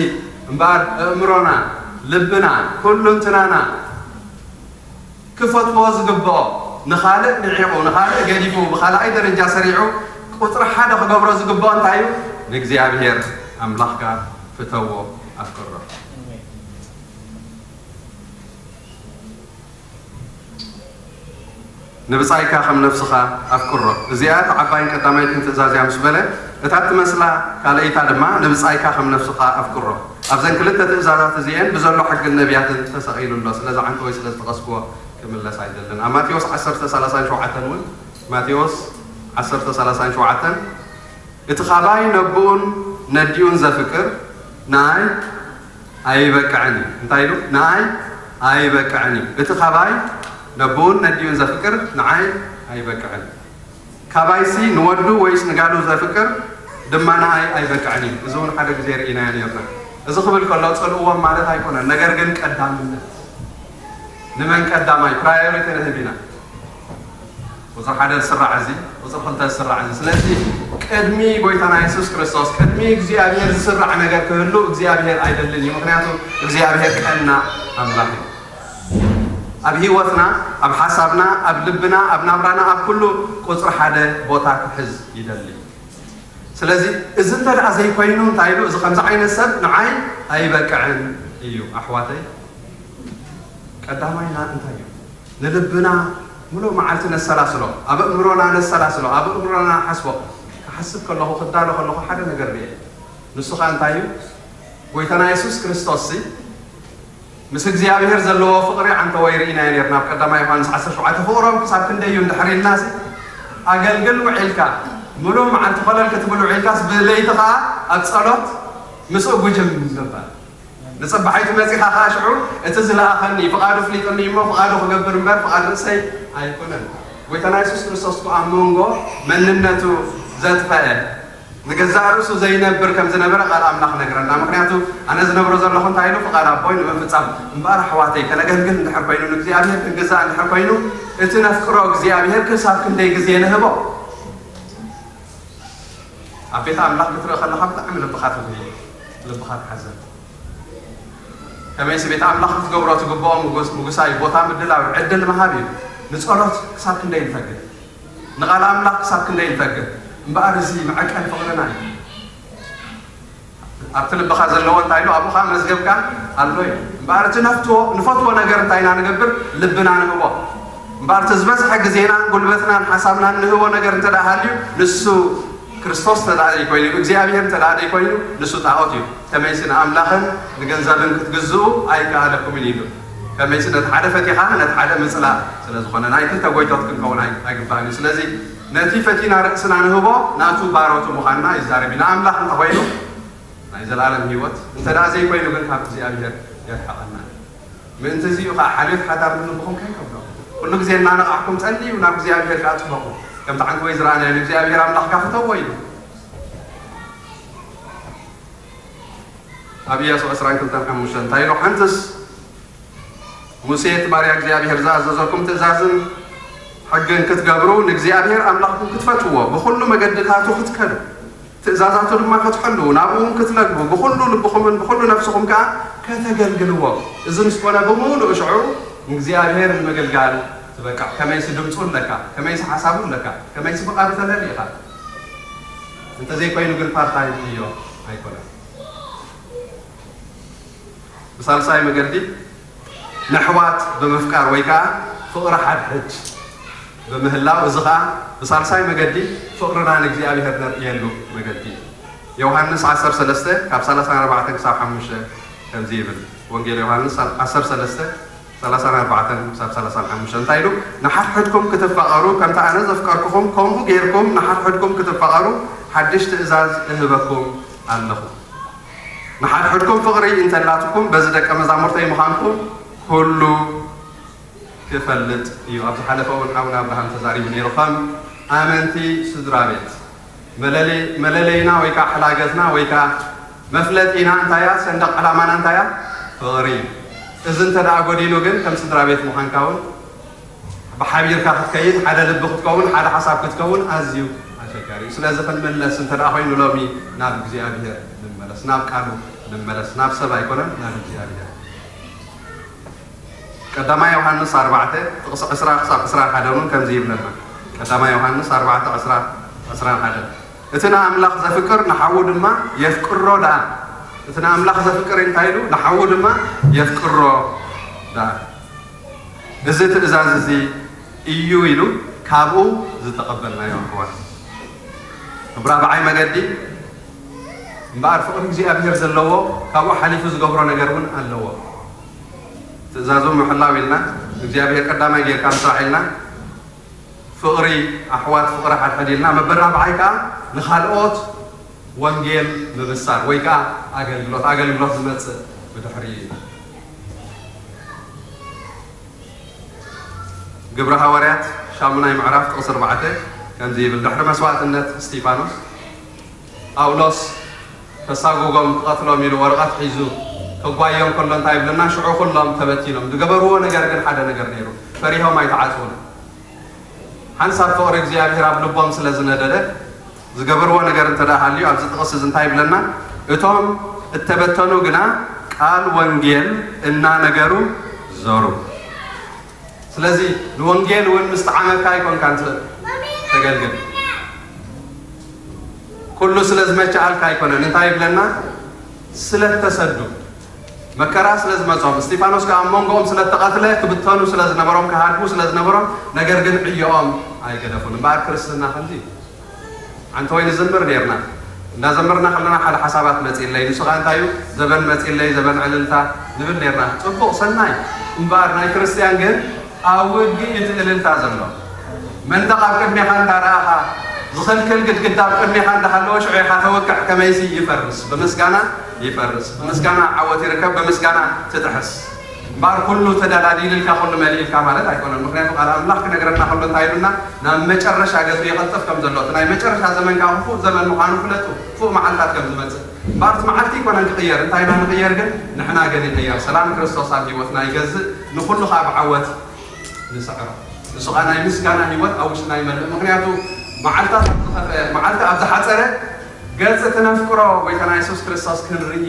እምበኣር፣ ኣእምሮና፣ ልብና፣ ኩሉ እንትናና ክፈትዎ ዝግብኦ፣ ንኻልእ ንዒቑ፣ ንኻልእ ገዲፉ፣ ብኻልኣይ ደረጃ ሰሪዑ፣ ቁጽሪ ሓደ ክገብሮ ዝግብኦ እንታይ እዩ? ንእግዚኣብሔር ኣምላኽካ ፍተዎ፣ ኣፍቅሮ። "ንብጻይካ ከም ነፍስኻ ኣፍቅሮ። እዚኣ እታ ዓባይን ቀዳማይትን ትእዛዝ እያ" ምስ በለ፣ እታ እትመስላ ካልኣይታ ድማ፣ "ንብጻይካ ከም ነፍስኻ ኣፍቅሮ። ኣብዘን ክልተ ትእዛዛት እዚኤን ብዘሎ ሕግን ነቢያትን ተሰቒሉ ኣሎ። ስለዚ ዓንተወይ ስለ ዝጠቐስክዎ ክምለስ ኣይደልን።" ኣብ ማቴዎስ ዓሰርተ ሰላሳን ሸውዓተን እውን፣ ማቴዎስ ዓሰርተ ሰላሳን ሸውዓተን፣ "እቲ ኻባይ ነብኡን ነዲኡን ዘፍቅር ንኣይ ኣይበቅዕን እዩ።" እንታይ ኢሉ? "ንኣይ ኣይበቅዕን እዩ። እቲ ኻባይ ነብኡን ነዲኡን ዘፍቅር ንዓይ ኣይበቅዕን እዩ። ካባይሲ ንወዱ ወይስ ንጋሉ ዘፍቅር ድማ ንኣይ ኣይበቅዕን እዩ።" እዚ እውን ሓደ ግዜ ርኢናዮ ነርና። እዚ ክብል ከሎ ጽልእዎም ማለት ኣይኮነን፣ ነገር ግን ቀዳምነት፣ ንመን ቀዳማይ ፕራዮሪቲ ንህብ ኢና። ቁጽሪ ሓደ ዝስራዕ እዚ፣ ቁጽሪ ክልተ ዝስራዕ እዚ። ስለዚ ቅድሚ ጎይታና የሱስ ክርስቶስ፣ ቅድሚ እግዚኣብሔር ዝስራዕ ነገር ክህሉ እግዚኣብሔር ኣይደልን እዩ። ምኽንያቱ እግዚኣብሔር ቀናእ ኣምላኽ እዩ። ኣብ ህይወትና፣ ኣብ ሓሳብና፣ ኣብ ልብና፣ ኣብ ናብራና፣ ኣብ ኩሉ ቁጽሪ ሓደ ቦታ ክሕዝ ይደሊ። ስለዚ እዚ እንተ ደኣ ዘይኮይኑ እንታይ ኢሉ? እዚ ከምዚ ዓይነት ሰብ ንዓይ ኣይበቅዕን እዩ። ኣሕዋተይ፣ ቀዳማይና እንታይ እዩ? ንልብና ምሉእ መዓልቲ ነሰላስሎ፣ ኣብ ኣእምሮና ነሰላስሎ፣ ኣብ ኣእምሮና ንሓስቦ። ክሓስብ ከለኹ፣ ክዳሎ ከለኹ ሓደ ነገር ርኤ። ንሱ ኸኣ እንታይ እዩ? ጎይታና የሱስ ክርስቶስሲ ምስ እግዚኣብሔር ዘለዎ ፍቕሪ ዓንተወይ ርኢናዮ ነርና። ኣብ ቀዳማይ ዮሃንስ ዓሰርተ ሸውዓተ ፍቕሮም ክሳብ ክንደይ እዩ እንድሕር ኢልናሲ፣ ኣገልግል ውዒልካ፣ ምሉእ መዓልቲ ኮለል ክትብል ውዒልካስ ብለይቲ ኸዓ ኣብ ጸሎት ምስኡ ጉጅም ምባል። ንጽባሒቱ መጺኻ ኸዓ ሽዑ እቲ ዝለኣኸኒ ፍቓዱ ፍሊጡኒ እሞ ፍቓዱ ክገብር እምበር ፍቓድ ርእሰይ ኣይኮነን። ጎይታና የሱስ ክርስቶስ እኮ ኣብ መንጎ መንነቱ ዘጥፈአ ንገዛእ ርእሱ ዘይነብር ከም ዝነበረ ቃል ኣምላኽ ነግረና። ምኽንያቱ ኣነ ዝነብሮ ዘለኹ እንታይ ኢሉ? ፍቓድ ኣቦይ ንምፍጻም። እምበኣር ኣሕዋተይ ከነገልግል እንድሕር ኮይኑ ንእግዚኣብሔር ክንግዛእ እንድሕር ኮይኑ እቲ ነፍቅሮ እግዚኣብሔር ክሳብ ክንደይ ግዜ ንህቦ? ኣብ ቤት ኣምላኽ ክትርኢ ከለኻ ብጣዕሚ ልብኻ ትጉሂ፣ ልብኻ ትሓዘን። ከመይሲ ቤት ኣምላኽ ክትገብሮ ትግብኦ ምጉስ ምጉሳይ ቦታ ምድላው ዕድል ምሃብ እዩ። ንጸሎት ክሳብ ክንደይ ንፈግር? ንቓል ኣምላኽ ክሳብ ክንደይ ንፈግር? እምበኣር እዚ መዐቀኒ ፍቕርና እዩ። ኣብቲ ልብኻ ዘለዎ እንታይ ኢሉ ኣብኡ ኸዓ መዝገብካ ኣሎ እዩ። እምበኣር እቲ ነፍትዎ ንፈትዎ ነገር እንታይ ኢና ንገብር? ልብና ንህቦ። እምበኣር እቲ ዝበዝሐ ግዜናን ጉልበትናን ሓሳብናን ንህቦ ነገር እንተ ደኣ ሃልዩ ንሱ ክርስቶስ እንተ ደኣ ዘይኮይኑ እግዚኣብሔር እንተ ደኣ ዘይኮይኑ ንሱ ጣዖት እዩ። ከመይሲ ንኣምላኽን ንገንዘብን ክትግዝኡ ኣይከኣለኩምን ኢሉ። ከመይሲ ነቲ ሓደ ፈቲኻ ነቲ ሓደ ምጽላእ ስለ ዝኾነ ናይ ክልተ ጎይቶት ክንከውን ኣይ- ኣይግባእን እዩ። ስለዚ ነቲ ፈቲና ርእስና ንህቦ ናቱ ባሮቱ ምዃንና ይዛረብ እዩ። ንኣምላኽ እንተኾይኑ ናይ ዘለኣለም ህይወት እንተ ደኣ ዘይኮይኑ ግን ካብ እግዚኣብሔር የርሕቐና። ምእንቲ እዚኡ ኸዓ ሓልዮት ሓዳር ንልብኹም ከይከብዶ ኩሉ ግዜ እናነቓሕኩም ጸልዩ ናብ እግዚኣብሔር ከኣ ጽበቑ። ከምቲ ዓንተወይ ዝረኣናዮ ንእግዚኣብሔር ኣምላኽካ ፍተዎ ኢሉ። ኣብ ኢያሱ ዕስራን ክልተን ሓሙሽተ እንታይ ኢሉ? ሓንትስ ሙሴ እቲ ባርያ እግዚኣብሔር ዝኣዘዘኩም ትእዛዝን ሕግን ክትገብሩ ንእግዚኣብሔር ኣምላኽኩም ክትፈትውዎ ብኹሉ መገድታቱ ክትከዱ ትእዛዛቱ ድማ ክትሕልዉ ናብኡ እውን ክትለግቡ ብኹሉ ልብኹምን ብኹሉ ነፍስኹም ከኣ ከተገልግልዎ እዚ ምስ ኮነ ብምሉእ ሽዑ ንእግዚኣብሔር ንምግልጋል ትበቅዕ። ከመይሲ ድምፁ ኣለካ፣ ከመይሲ ሓሳቡ ኣለካ፣ ከመይሲ ፍቓዱ ተለሊ ኢኻ። እንተዘይኮይኑ ግን ፓርታይ ዕዮ ኣይኮነን። ብሳልሳይ መገዲ ንኣሕዋት ብምፍቃር ወይ ከዓ ፍቕሪ ሓድሕድ ብምህላው፣ እዚ ከዓ ብሳልሳይ መገዲ ፍቕርና ንእግዚኣብሔር ነርእየሉ መገዲ እዩ። ዮሃንስ ዓሰርተ ሰለስተ ካብ ሰላሳ ኣርባዕተ ክሳብ ሓሙሽተ ከምዚ ይብል። ወንጌል ዮሃንስ ዓሰርተ ሰለስተ ሰላሳ ኣርባዕተ ክሳብ ሰላሳ ሓሙሽተ እንታይ ኢሉ? ንሓድሕድኩም ክትፋቐሩ ከምቲ ኣነ ዘፍቀርኩኹም ከምኡ ጌርኩም ንሓድሕድኩም ክትፋቐሩ ሓድሽ ትእዛዝ እህበኩም ኣለኹ። ንሓድሕድኩም ፍቕሪ እንተላትኩም በዚ ደቀ መዛሙርተይ ምዃንኩም ኩሉ ክፈልጥ እዩ። ኣብ ዝሓለፈ እውን ሓውና ኣብርሃም ተዛሪቡ ነይሩ። ከም ኣመንቲ ስድራ ቤት መለለይ- መለለይና ወይ ከዓ ሕላገትና ወይ ከዓ መፍለጢና እንታይ እያ? ሰንደቕ ዕላማና እንታይ እያ? ፍቕሪ እዩ። እዚ እንተ ደኣ ጎዲሉ ግን ከም ስድራ ቤት ምዃንካ እውን ብሓቢርካ ክትከይድ ሓደ ልቢ ክትከውን ሓደ ሓሳብ ክትከውን ኣዝዩ ኣሸጋሪ እዩ። ስለዚ ክንምለስ እንተ ደኣ ኮይኑ ሎሚ ናብ እግዚኣብሔር ንመለስ፣ ናብ ቃሉ ንመለስ፣ ናብ ሰብ ኣይኮነን ናብ እግዚኣብሔር። ቀዳማይ ዮሃንስ ኣርባዕተ ጥቕሲ ዕስራ ክሳብ ዕስራን ሓደን እውን ከምዚ ይብለና። ቀዳማይ ዮሃንስ ኣርባዕተ ዕስራ ዕስራን ሓደን እቲ ንኣምላኽ ዘፍቅር ንሓዉ ድማ የፍቅሮ ደኣ። እቲ ንኣምላኽ ዘፍቅር እንታይ ኢሉ? ንሓዉ ድማ የፍቅሮ ደኣ። እዚ ትእዛዝ እዚ እዩ ኢሉ ካብኡ ዝተቐበልናዮ ኣሕዋት። ኣብ ራብዓይ መገዲ እምበኣር ፍቕሪ እግዚኣብሔር ዘለዎ ካብኡ ሓሊፉ ዝገብሮ ነገር እውን ኣለዎ። ትእዛዙ ምሕላው ኢልና እግዚኣብሔር ቀዳማይ ጌርካ ምስራሕ ኢልና ፍቕሪ ኣሕዋት ፍቕሪ ሓድሕድ ኢልና መበል ራብዓይ ከዓ ንኻልኦት ወንጌል ምብሳር ወይ ከዓ ኣገልግሎት ኣገልግሎት ዝመፅእ ብድሕሪ እዩ። ግብሪ ሃዋርያት ሻሙናይ ምዕራፍ ጥቕሲ ኣርባዕተ ከምዚ ይብል፣ ድሕሪ መስዋእትነት እስጢፋኖስ ጳውሎስ ከሳጉጎም ክቐትሎም ኢሉ ወረቐት ሒዙ ከጓዮም ከሎ እንታይ ይብለና? ሽዑ ኩሎም ተበቲኖም። ዝገበርዎ ነገር ግን ሓደ ነገር ነይሩ፣ ፈሪሆም ኣይተዓጽውን። ሓንሳብ ፍቕሪ እግዚኣብሔር ኣብ ልቦም ስለ ዝነደደ ዝገበርዎ ነገር እንተ ደኣ ሃልዩ ኣብዚ ጥቕሲ እዚ እንታይ ይብለና? እቶም እተበተኑ ግና ቃል ወንጌል እናነገሩ ዞሩ። ስለዚ ንወንጌል እውን ምስ ጠዓመካ ኣይኮንካን ተ- ተገልግል። ኩሉ ስለ ዝመቸኣልካ ኣይኮነን። እንታይ ይብለና? ስለ እተሰዱ መከራ ስለ ዝመጾም፣ እስጢፋኖስ ከኣ ኣብ መንጎኦም ስለ እተቐትለ ክብተኑ ስለ ዝነበሮም፣ ክሃድሙ ስለ ዝነበሮም፣ ነገር ግን ዕዮኦም ኣይገደፉን። እምበኣር ክርስትና ከምዚ እዩ። ዓንተወይ ንዝምር ኔርና። እንዳዘመርና ከለና ሓደ ሓሳባት መፂለይ፣ ንሱ ከዓ እንታይ እዩ? ዘበን መፂለይ፣ ዘበን ዕልልታ ንብል ነርና። ፅቡቕ፣ ሰናይ። እምበኣር ናይ ክርስትያን ግን ኣብ ውግእ እዩ እቲ ዕልልታ ዘሎ። መንደቕ ኣብ ቅድሜኻ እንዳረኣኻ፣ ዝኸልክል ግድግዳ ኣብ ቅድሜኻ እንዳሃለወ ሽዑ ኢኻ ተወቅዕ፣ ከመይሲ ይፈርስ፣ ብምስጋና ይፈርስ፣ ብምስጋና ዓወት ይርከብ፣ ብምስጋና ትጥሕስ። እምበኣር ኩሉ ተደላዲልልካ፣ ኩሉ መሊእልካ ማለት ኣይኮነን። ምክንያቱ ቃል ኣምላኽ ክነግረና ከሎ እንታይ ኢሉና? ናብ መጨረሻ ገጹ ይቐልጥፍ ከም ዘሎ፣ እቲ ናይ መጨረሻ ዘመን ከዓ ክፉእ ዘመን ምዃኑ ፍለጡ፣ ክፉእ መዓልታት ከም ዝመጽእ። እምበኣር እቲ መዓልቲ ኣይኮነን ክቕየር፣ እንታይ ኢና ንቕየር ግን? ንሕና ግን ይቕየር። ሰላም ክርስቶስ ኣብ ህይወትና ይገዝእ፣ ንኹሉ ከዓ ብዓወት ንስዕሮ። ንሱ ከዓ ናይ ምስጋና ህይወት ኣብ ውሽጥና ይመልእ። ምክንያቱ መዓልታት ኣብ ዝኸፍአ፣ መዓልቲ ኣብ ዝሓጸረ፣ ገጽ እቲ ነፍቅሮ ጎይታና የሱስ ክርስቶስ ክንርኢ፣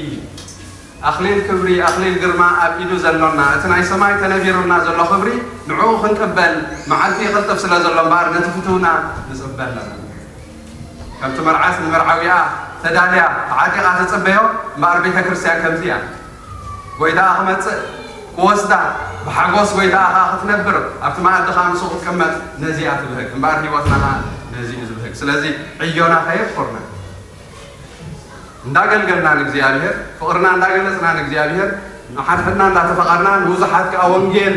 ኣኽሊል ክብሪ፣ ኣኽሊል ግርማ ኣብ ኢዱ ዘሎና፣ እቲ ናይ ሰማይ ተነቢሩልና ዘሎ ክብሪ፣ ንዕኡ ክንቅበል መዓልቲ ይቕልጥፍ ስለ ዘሎ እምበኣር፣ ነቲ ፍትውና ንጽበ ኣለና። ከምቲ መርዓት ንመርዓዊኣ ተዳልያ ተዓጢቓ ትጽበዮ፣ እምበኣር ቤተ ክርስቲያን ከምዚ እያ። ጎይታኣ ክመጽእ፣ ክወስዳ፣ ብሓጎስ ጎይታኣ ኸኣ ክትነብር፣ ኣብቲ መኣዲ ኸኣ ምስኡ ክትቅመጥ፣ ነዚ እያ ትብህግ። እምበኣር ህይወትና ኸኣ ነዚ እዩ ዝብህግ። ስለዚ ዕዮና ከየፍኩርና፣ እንዳገልገልና ንእግዚኣብሔር፣ ፍቕርና እንዳገለጽና ንእግዚኣብሔር፣ ንሓድሕድና እንዳተፈቐርና፣ ንብዙሓት ከኣ ወንጌል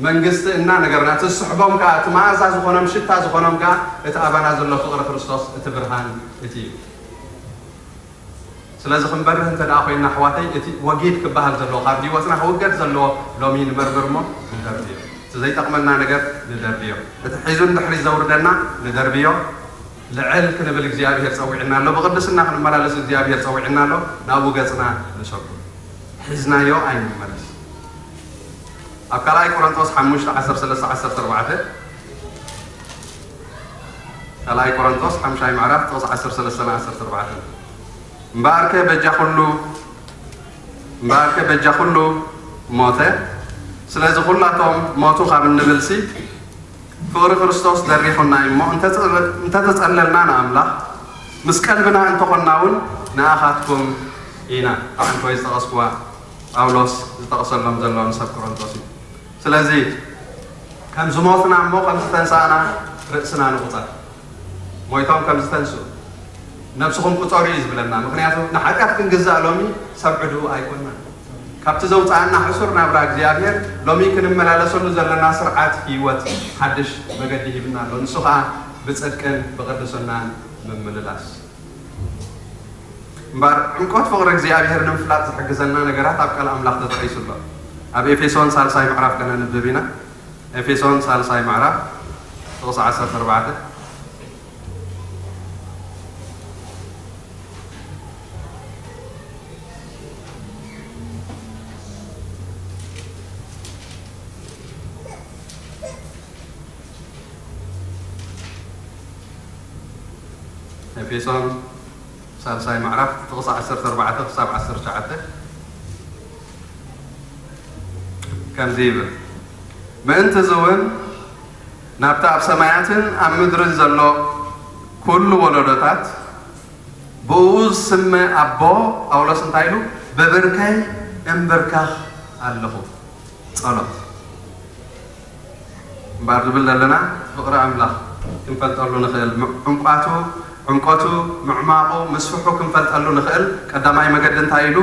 መንግስቲ እናነገርና፣ እቲ ዝስሕቦም ከኣ፣ እቲ መኣዛ ዝኾኖም፣ ሽታ ዝኾኖም ከኣ፣ እቲ ኣባና ዘሎ ፍቕሪ ክርስቶስ፣ እቲ ብርሃን፣ እቲ እዩ። ስለዚ ክንበርህ እንተ ደኣ ኮይንና፣ ኣሕዋተይ፣ እቲ ወጊድ ክበሃል ዘለዎ፣ ካብ ህይወትና ክውገድ ዘለዎ፣ ሎሚ ንመርምር እሞ ንደርብዮ። እቲ ዘይጠቕመና ነገር ንደርብዮ። እቲ ሒዙ ንድሕሪት ዘውርደና ንደርብዮ። ልዕል ክንብል እግዚኣብሔር ጸዊዕና ኣሎ። ብቕድስና ክንመላለስ እግዚኣብሔር ጸዊዕና ኣሎ። ናብኡ ገጽና ንሰጉም። ሒዝናዮ ኣይንመለስ። ኣብ ካልኣይ ቆሮንቶስ ሓሙሽተ ዓሰርተ ሰለስተ ዓሰርተ ኣርባዕተ፣ ካልኣይ ቆሮንቶስ ሓምሻይ ምዕራፍ ጥቕሲ ዓሰርተ ሰለስተ ዓሰርተ ኣርባዕተ፣ እምበኣርከ በጃ ኩሉ፣ እምበኣርከ በጃ ኩሉ ሞተ፣ ስለዚ ኩላቶም ሞቱ ካብ እንብልሲ፣ ፍቕሪ ክርስቶስ ደሪኹና እዩ እሞ፣ እንተጸ-፣ እንተተጸለልና ንኣምላኽ፣ ምስ ቀልብና እንተኾንና እውን ንኣኻትኩም ኢና። ኣንቶይ ዝጠቐስኩዋ ጳውሎስ ዝጠቕሰሎም ዘሎ ንሰብ ቆሮንቶስ እዩ። ስለዚ ከም ዝሞትና እሞ ከም ዝተንሳእና ርእስና ንቑጸር። ሞይቶም ከም ዝተንስኡ ነብስኹም ቁጸሩ እዩ ዝብለና። ምኽንያቱ ንሓጢኣት ክንግዛእ ሎሚ ሰብ ዕድኡ ኣይኮንናን። ካብቲ ዘውፅኣና ሕሱር ናብራ እግዚኣብሔር ሎሚ ክንመላለሰሉ ዘለና ስርዓት ህይወት ሓድሽ መገዲ ሂብና ኣሎ። ንሱ ኸዓ ብጽድቅን ብቕድስናን ምምልላስ። እምበኣር ዕምቆት ፍቕሪ እግዚኣብሔር ንምፍላጥ ዝሕግዘና ነገራት ኣብ ቃል ኣምላኽ ተጠቒሱ ኣሎ። ኣብ ኤፌሶን ሳልሳይ ምዕራፍ ከነንብብ ኢና። ኤፌሶን ሳልሳይ ምዕራፍ ጥቕሲ ዓሰርተ ኣርባዕተ። ኤፌሶን ሳልሳይ ምዕራፍ ጥቕሲ ዓሰርተ ኣርባዕተ ክሳብ ዓሰርተ ትሽዓተ ከምዚ ይብል። ምእንቲ እዚ እውን ናብቲ ኣብ ሰማያትን ኣብ ምድርን ዘሎ ኩሉ ወለዶታት ብእኡ ዝስመ ኣቦ ጳውሎስ እንታይ ኢሉ? ብብርከይ እምብርከኽ ኣለኹ። ጸሎት እምበኣር ዝብል ዘለና ፍቕሪ ኣምላኽ ክንፈልጠሉ ንኽእል፣ ም-፣ ዕምቋቱ፣ ዕምቆቱ፣ ምዕማቑ፣ ምስፍሑ ክንፈልጠሉ ንኽእል ቀዳማይ መገዲ እንታይ ኢሉ?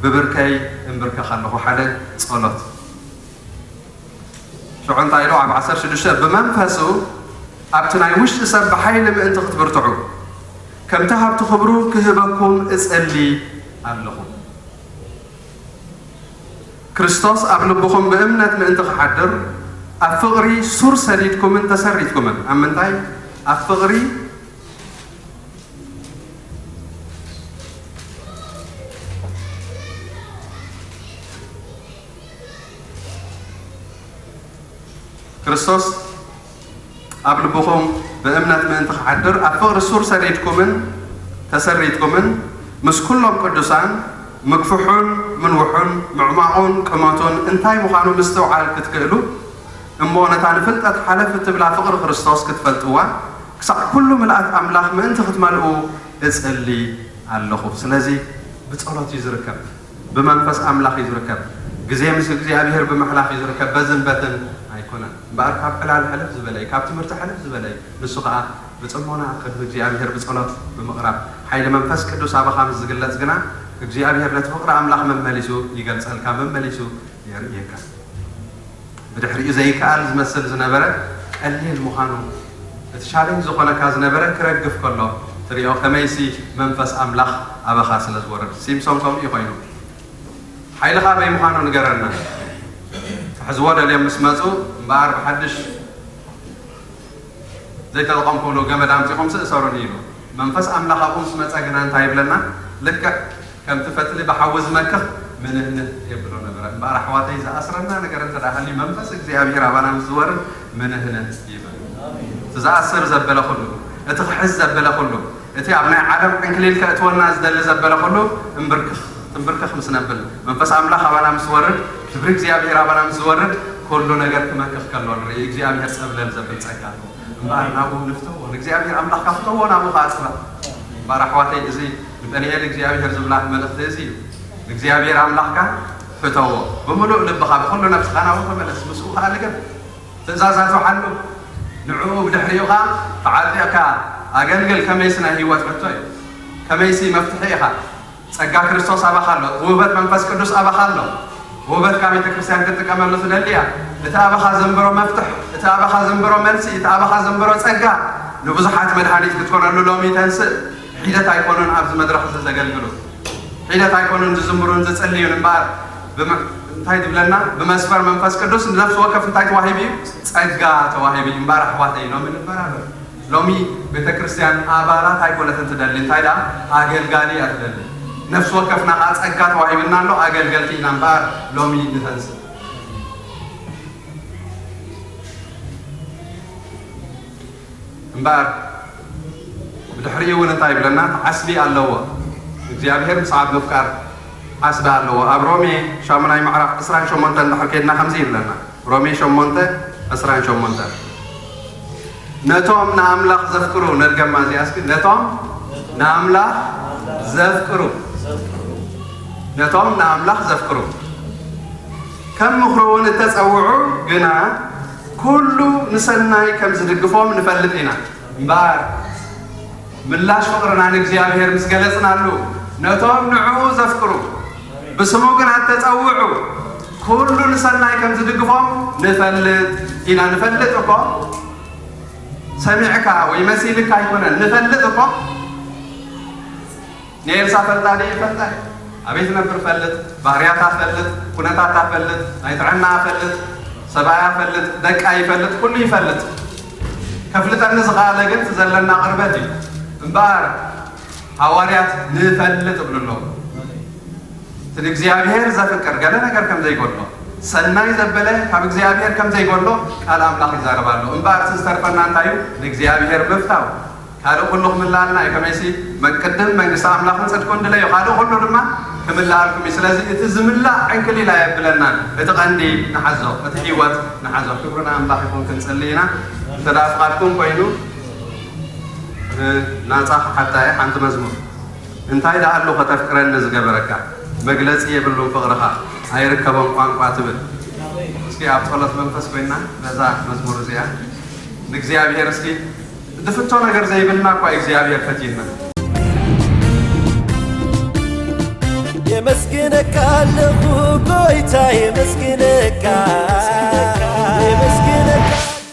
ብብርከይ እምብርከኽ ኣለኹ። ሓደ ጸሎት። ሽዑ እንታይ ኢሉ? ኣብ ዓሰርተ ሽዱሽተ፣ ብመንፈሱ ኣብቲ ናይ ውሽጢ ሰብ ብሓይሊ ምእንቲ ክትብርትዑ፣ ከምቲ ሃብቲ ክብሩ ክህበኩም እጸሊ ኣለኹ። ክርስቶስ ኣብ ልብኹም ብእምነት ምእንቲ ክሓድር፣ ኣብ ፍቕሪ ሱር ሰዲድኩምን ተሰሪትኩምን። ኣብ ምንታይ? ኣብ ፍቕሪ ክርስቶስ ኣብ ልብኹም ብእምነት ምእንቲ ክሓድር፣ ኣብ ፍቕሪ ሱር ሰዲድኩምን ተሰሪትኩምን፣ ምስ ኩሎም ቅዱሳን ምግፍሑን ምንውሑን ምዕማቑን ቅመቱን እንታይ ምዃኑ ምስትውዓል ክትክእሉ፣ እሞ ነታ ንፍልጠት ሓለፍ እትብላ ፍቕሪ ክርስቶስ ክትፈልጥዋ፣ ክሳዕ ኩሉ ምልኣት ኣምላኽ ምእንቲ ክትመልኡ እጽሊ ኣለኹ። ስለዚ ብጸሎት እዩ ዝርከብ። ብመንፈስ ኣምላኽ እዩ ዝርከብ። ግዜ ምስ እግዚኣብሔር ብምሕላፍ እዩ ዝርከብ። በዝን በትን ኣይኮነን። እምበኣር ካብ ዕላል ሕልፍ ዝበለ እዩ፣ ካብ ትምህርቲ ሕልፍ ዝበለ እዩ። ንሱ ኸዓ ብጽሞና ቅድሚ እግዚኣብሔር ብጸሎት ብምቕራብ፣ ሓይሊ መንፈስ ቅዱስ ኣባኻ ምስ ዝግለጽ ግና፣ እግዚኣብሔር ነቲ ፍቕሪ ኣምላኽ መመሊሱ ይገልጸልካ፣ መመሊሱ የርእየካ። ብድሕሪኡ ዘይከኣል ዝመስል ዝነበረ ቀሊል ምዃኑ፣ እቲ ቻሌንጅ ዝኾነካ ዝነበረ ክረግፍ ከሎ ትሪኦ፣ ከመይሲ መንፈስ ኣምላኽ ኣባኻ ስለ ዝወርድ። ሲምሶን ከምኡ እዩ ኮይኑ። ሓይልኻ ኣበይ ምዃኑ ንገረና። ክሕዝዎ ደልዮም ምስ መጹ፣ እምበኣር ብሓድሽ ዘይተጠቐምኩሉ ገመድ ኣምጺኹም ስእሰሩኒ ኢሉ። መንፈስ ኣምላኽ ኣብኡ ምስ መጸ ግና እንታይ ይብለና? ልክዕ ከምቲ ፈትሊ ብሓዊ ዝመክኽ ምንህንህ የብሎ ነበረ። እምበኣር ኣሕዋተይ፣ ዝኣስረና ነገር እንተ ደኣ ሃልዩ፣ መንፈስ እግዚኣብሔር ኣባና ምስ ዝወርድ ምንህንህ ይብል። እቲ ዝኣስር ዘበለ ኩሉ፣ እቲ ክሕዝ ዘበለ ኩሉ፣ እቲ ኣብ ናይ ዓለም ዕንክሊል ከእትወና ዝደሊ ዘበለ ኩሉ እምብርክኽ፣ ትንብርክኽ ምስ ነብል፣ መንፈስ ኣምላኽ ኣባና ምስ ዝወርድ፣ ክብሪ እግዚኣብሔር ኣባና ምስ ዝወርድ፣ ኩሉ ነገር ክመክኽ ከሎ ንርኢ። እግዚኣብሔር ጸብለል ዘብል ጸጋ ኣሎ። እምበኣር ናብኡ ንፍተዎ፣ ንእግዚኣብሔር ኣምላኽካ ፍተዎ፣ ናብኡ ከኣ ጽበ። እምበኣር ኣሕዋተይ፣ እዚ ንጠንኤል እግዚኣብሔር ዝብላ መልእኽቲ እዚ እዩ። ንእግዚኣብሔር ኣምላኽካ ፍተዎ፣ ብምሉእ ልብኻ፣ ብኹሉ ነፍስኻ ናብኡ ተመለስ፣ ምስኡ ከኣ ልገብ። ትእዛዛቱ ሓሉ፣ ንዕኡ ብድሕሪኡ ኸኣ ተዓጢቕካ ኣገልግል። ከመይሲ ናይ ህይወት ሕቶ እዩ። ከመይሲ መፍትሒ ኢኻ። ጸጋ ክርስቶስ ኣባኻ ኣሎ። ውህበት መንፈስ ቅዱስ ኣባኻ ኣሎ። ውህበትካ ቤተ ክርስቲያን ክትጥቀመሉ ትደሊ እያ። እቲ ኣባኻ ዘንበሮ መፍትሕ፣ እቲ ኣባኻ ዘንበሮ መልሲ፣ እቲ ኣባኻ ዘንበሮ ጸጋ ንብዙሓት መድሃኒት ክትኮነሉ ሎሚ ተንስእ። ሒደት ኣይኮኑን ኣብዚ መድረኽ እዚ ዘገልግሉ። ሒደት ኣይኮኑን ዝዝምሩን ዝጽልዩን እምበኣር፣ ብመ-፣ እንታይ ትብለና? ብመስፈር መንፈስ ቅዱስ ንነፍሲ ወከፍ እንታይ ተዋሂቡ እዩ? ጸጋ ተዋሂቡ እዩ። እምበኣር ኣሕዋተይ፣ ሎሚ ንበራበር። ሎሚ ቤተ ክርስቲያን ኣባላት ኣይኮነትን ትደሊ፣ እንታይ ደኣ? ኣገልጋሊ እያ ትደሊ። ነፍሲ ወከፍና ኸዓ ጸጋ ተዋሂብና ኣሎ፣ ኣገልገልቲ ኢና እምበኣር ሎሚ ንተንስእ። እምበኣር ብድሕሪኡ እውን እንታይ ይብለና? ዓስቢ ኣለዎ። እግዚኣብሔር ምስ ኣብ ምፍቃር ዓስቢ ኣለዎ። ኣብ ሮሜ ሻሙናይ ምዕራፍ ዕስራን ሸሞንተን እንድሕር ከይድና ከምዚ ይብለና። ሮሜ ሸሞንተ ዕስራን ሸሞንተን። ነቶም ንኣምላኽ ዘፍቅሩ፣ ነድገማ እዚኣ እስኪ። ነቶም ንኣምላኽ ዘፍቅሩ፣ ነቶም ንኣምላኽ ዘፍቅሩ፣ ከም ምኽሩ እውን እተጸውዑ ግና፣ ኩሉ ንሰናይ ከም ዝድግፎም ንፈልጥ ኢና። እምበኣር፣ ምላሽ ፍቕርና ንእግዚኣብሔር ምስ ገለጽናሉ፣ ነቶም ንዕኡ ዘፍቅሩ፣ ብስሙ ግና እተጸውዑ፣ ኩሉ ንሰናይ ከም ዝድግፎም ንፈልጥ ኢና። ንፈልጥ እኮ ሰሚዕካ ወይ መሲልካ ኣይኮነን፣ ንፈልጥ እኮ። ንኤልሳ ፈልጣ ድየ? ይፈልጣ እየ። ኣበይ ትነብር ፈልጥ፣ ባህርያታ ፈልጥ፣ ኩነታታ ፈልጥ፣ ናይ ጥዕናኣ ፈልጥ፣ ሰብኣያ ፈልጥ፣ ደቃ ይፈልጥ፣ ኩሉ ይፈልጥ። ከፍልጠኒ ዝኸኣለ ግን እቲ ዘለና ቅርበት እዩ። እምበኣር ሃዋርያት ንፈልጥ እብሉ ኣለዉ። እቲ ንእግዚኣብሔር ዘፍቅር ገለ ነገር ከም ዘይጎድሎ፣ ሰናይ ዘበለ ካብ እግዚኣብሔር ከም ዘይጎድሎ ቃል ኣምላኽ ይዛረብ ኣሎ። እምበኣር እቲ ዝተርፈና እንታይ እዩ? ንእግዚኣብሔር ምፍታው። ካልእ ኩሉ ክምልኣልና እዩ። ከመይሲ፣ መ-፣ ቅድም መንግስቲ ኣምላኽን ጽድቁን ድለዩ፣ ካልእ ኩሉ ድማ ክምልኣልኩም እዩ። ስለዚ እቲ ዝምላእ ዕንክሊል ኣየብለናን። እቲ ቀንዲ ንሓዞ፣ እቲ ህይወት ንሓዞ። ክብሪ ንኣምላኽ ይኹን፣ ክንጽሊ ኢና። እንተ ደኣ ፍቓድኩም ኮይኑ፣ እ፣ ናጻ ክሓታ እየ፣ ሓንቲ መዝሙር። እንታይ ደኣ ኣሎ ከተፍቅረኒ ዝገበረካ? መግለጺ የብሉን ፍቕርኻ፣ ኣይርከቦን ቋንቋ ትብል። እስኪ ኣብ ጸሎት መንፈስ ኮይና ነዛ መዝሙር እዚኣ ንእግዚኣብሔር እስኪ፣ ዝፍቶ ነገር ዘይብልና እኳ እግዚኣብሔር ፈትዩና። የመስግነካ ኣለኹ ጎይታ፣ የመስግነካ።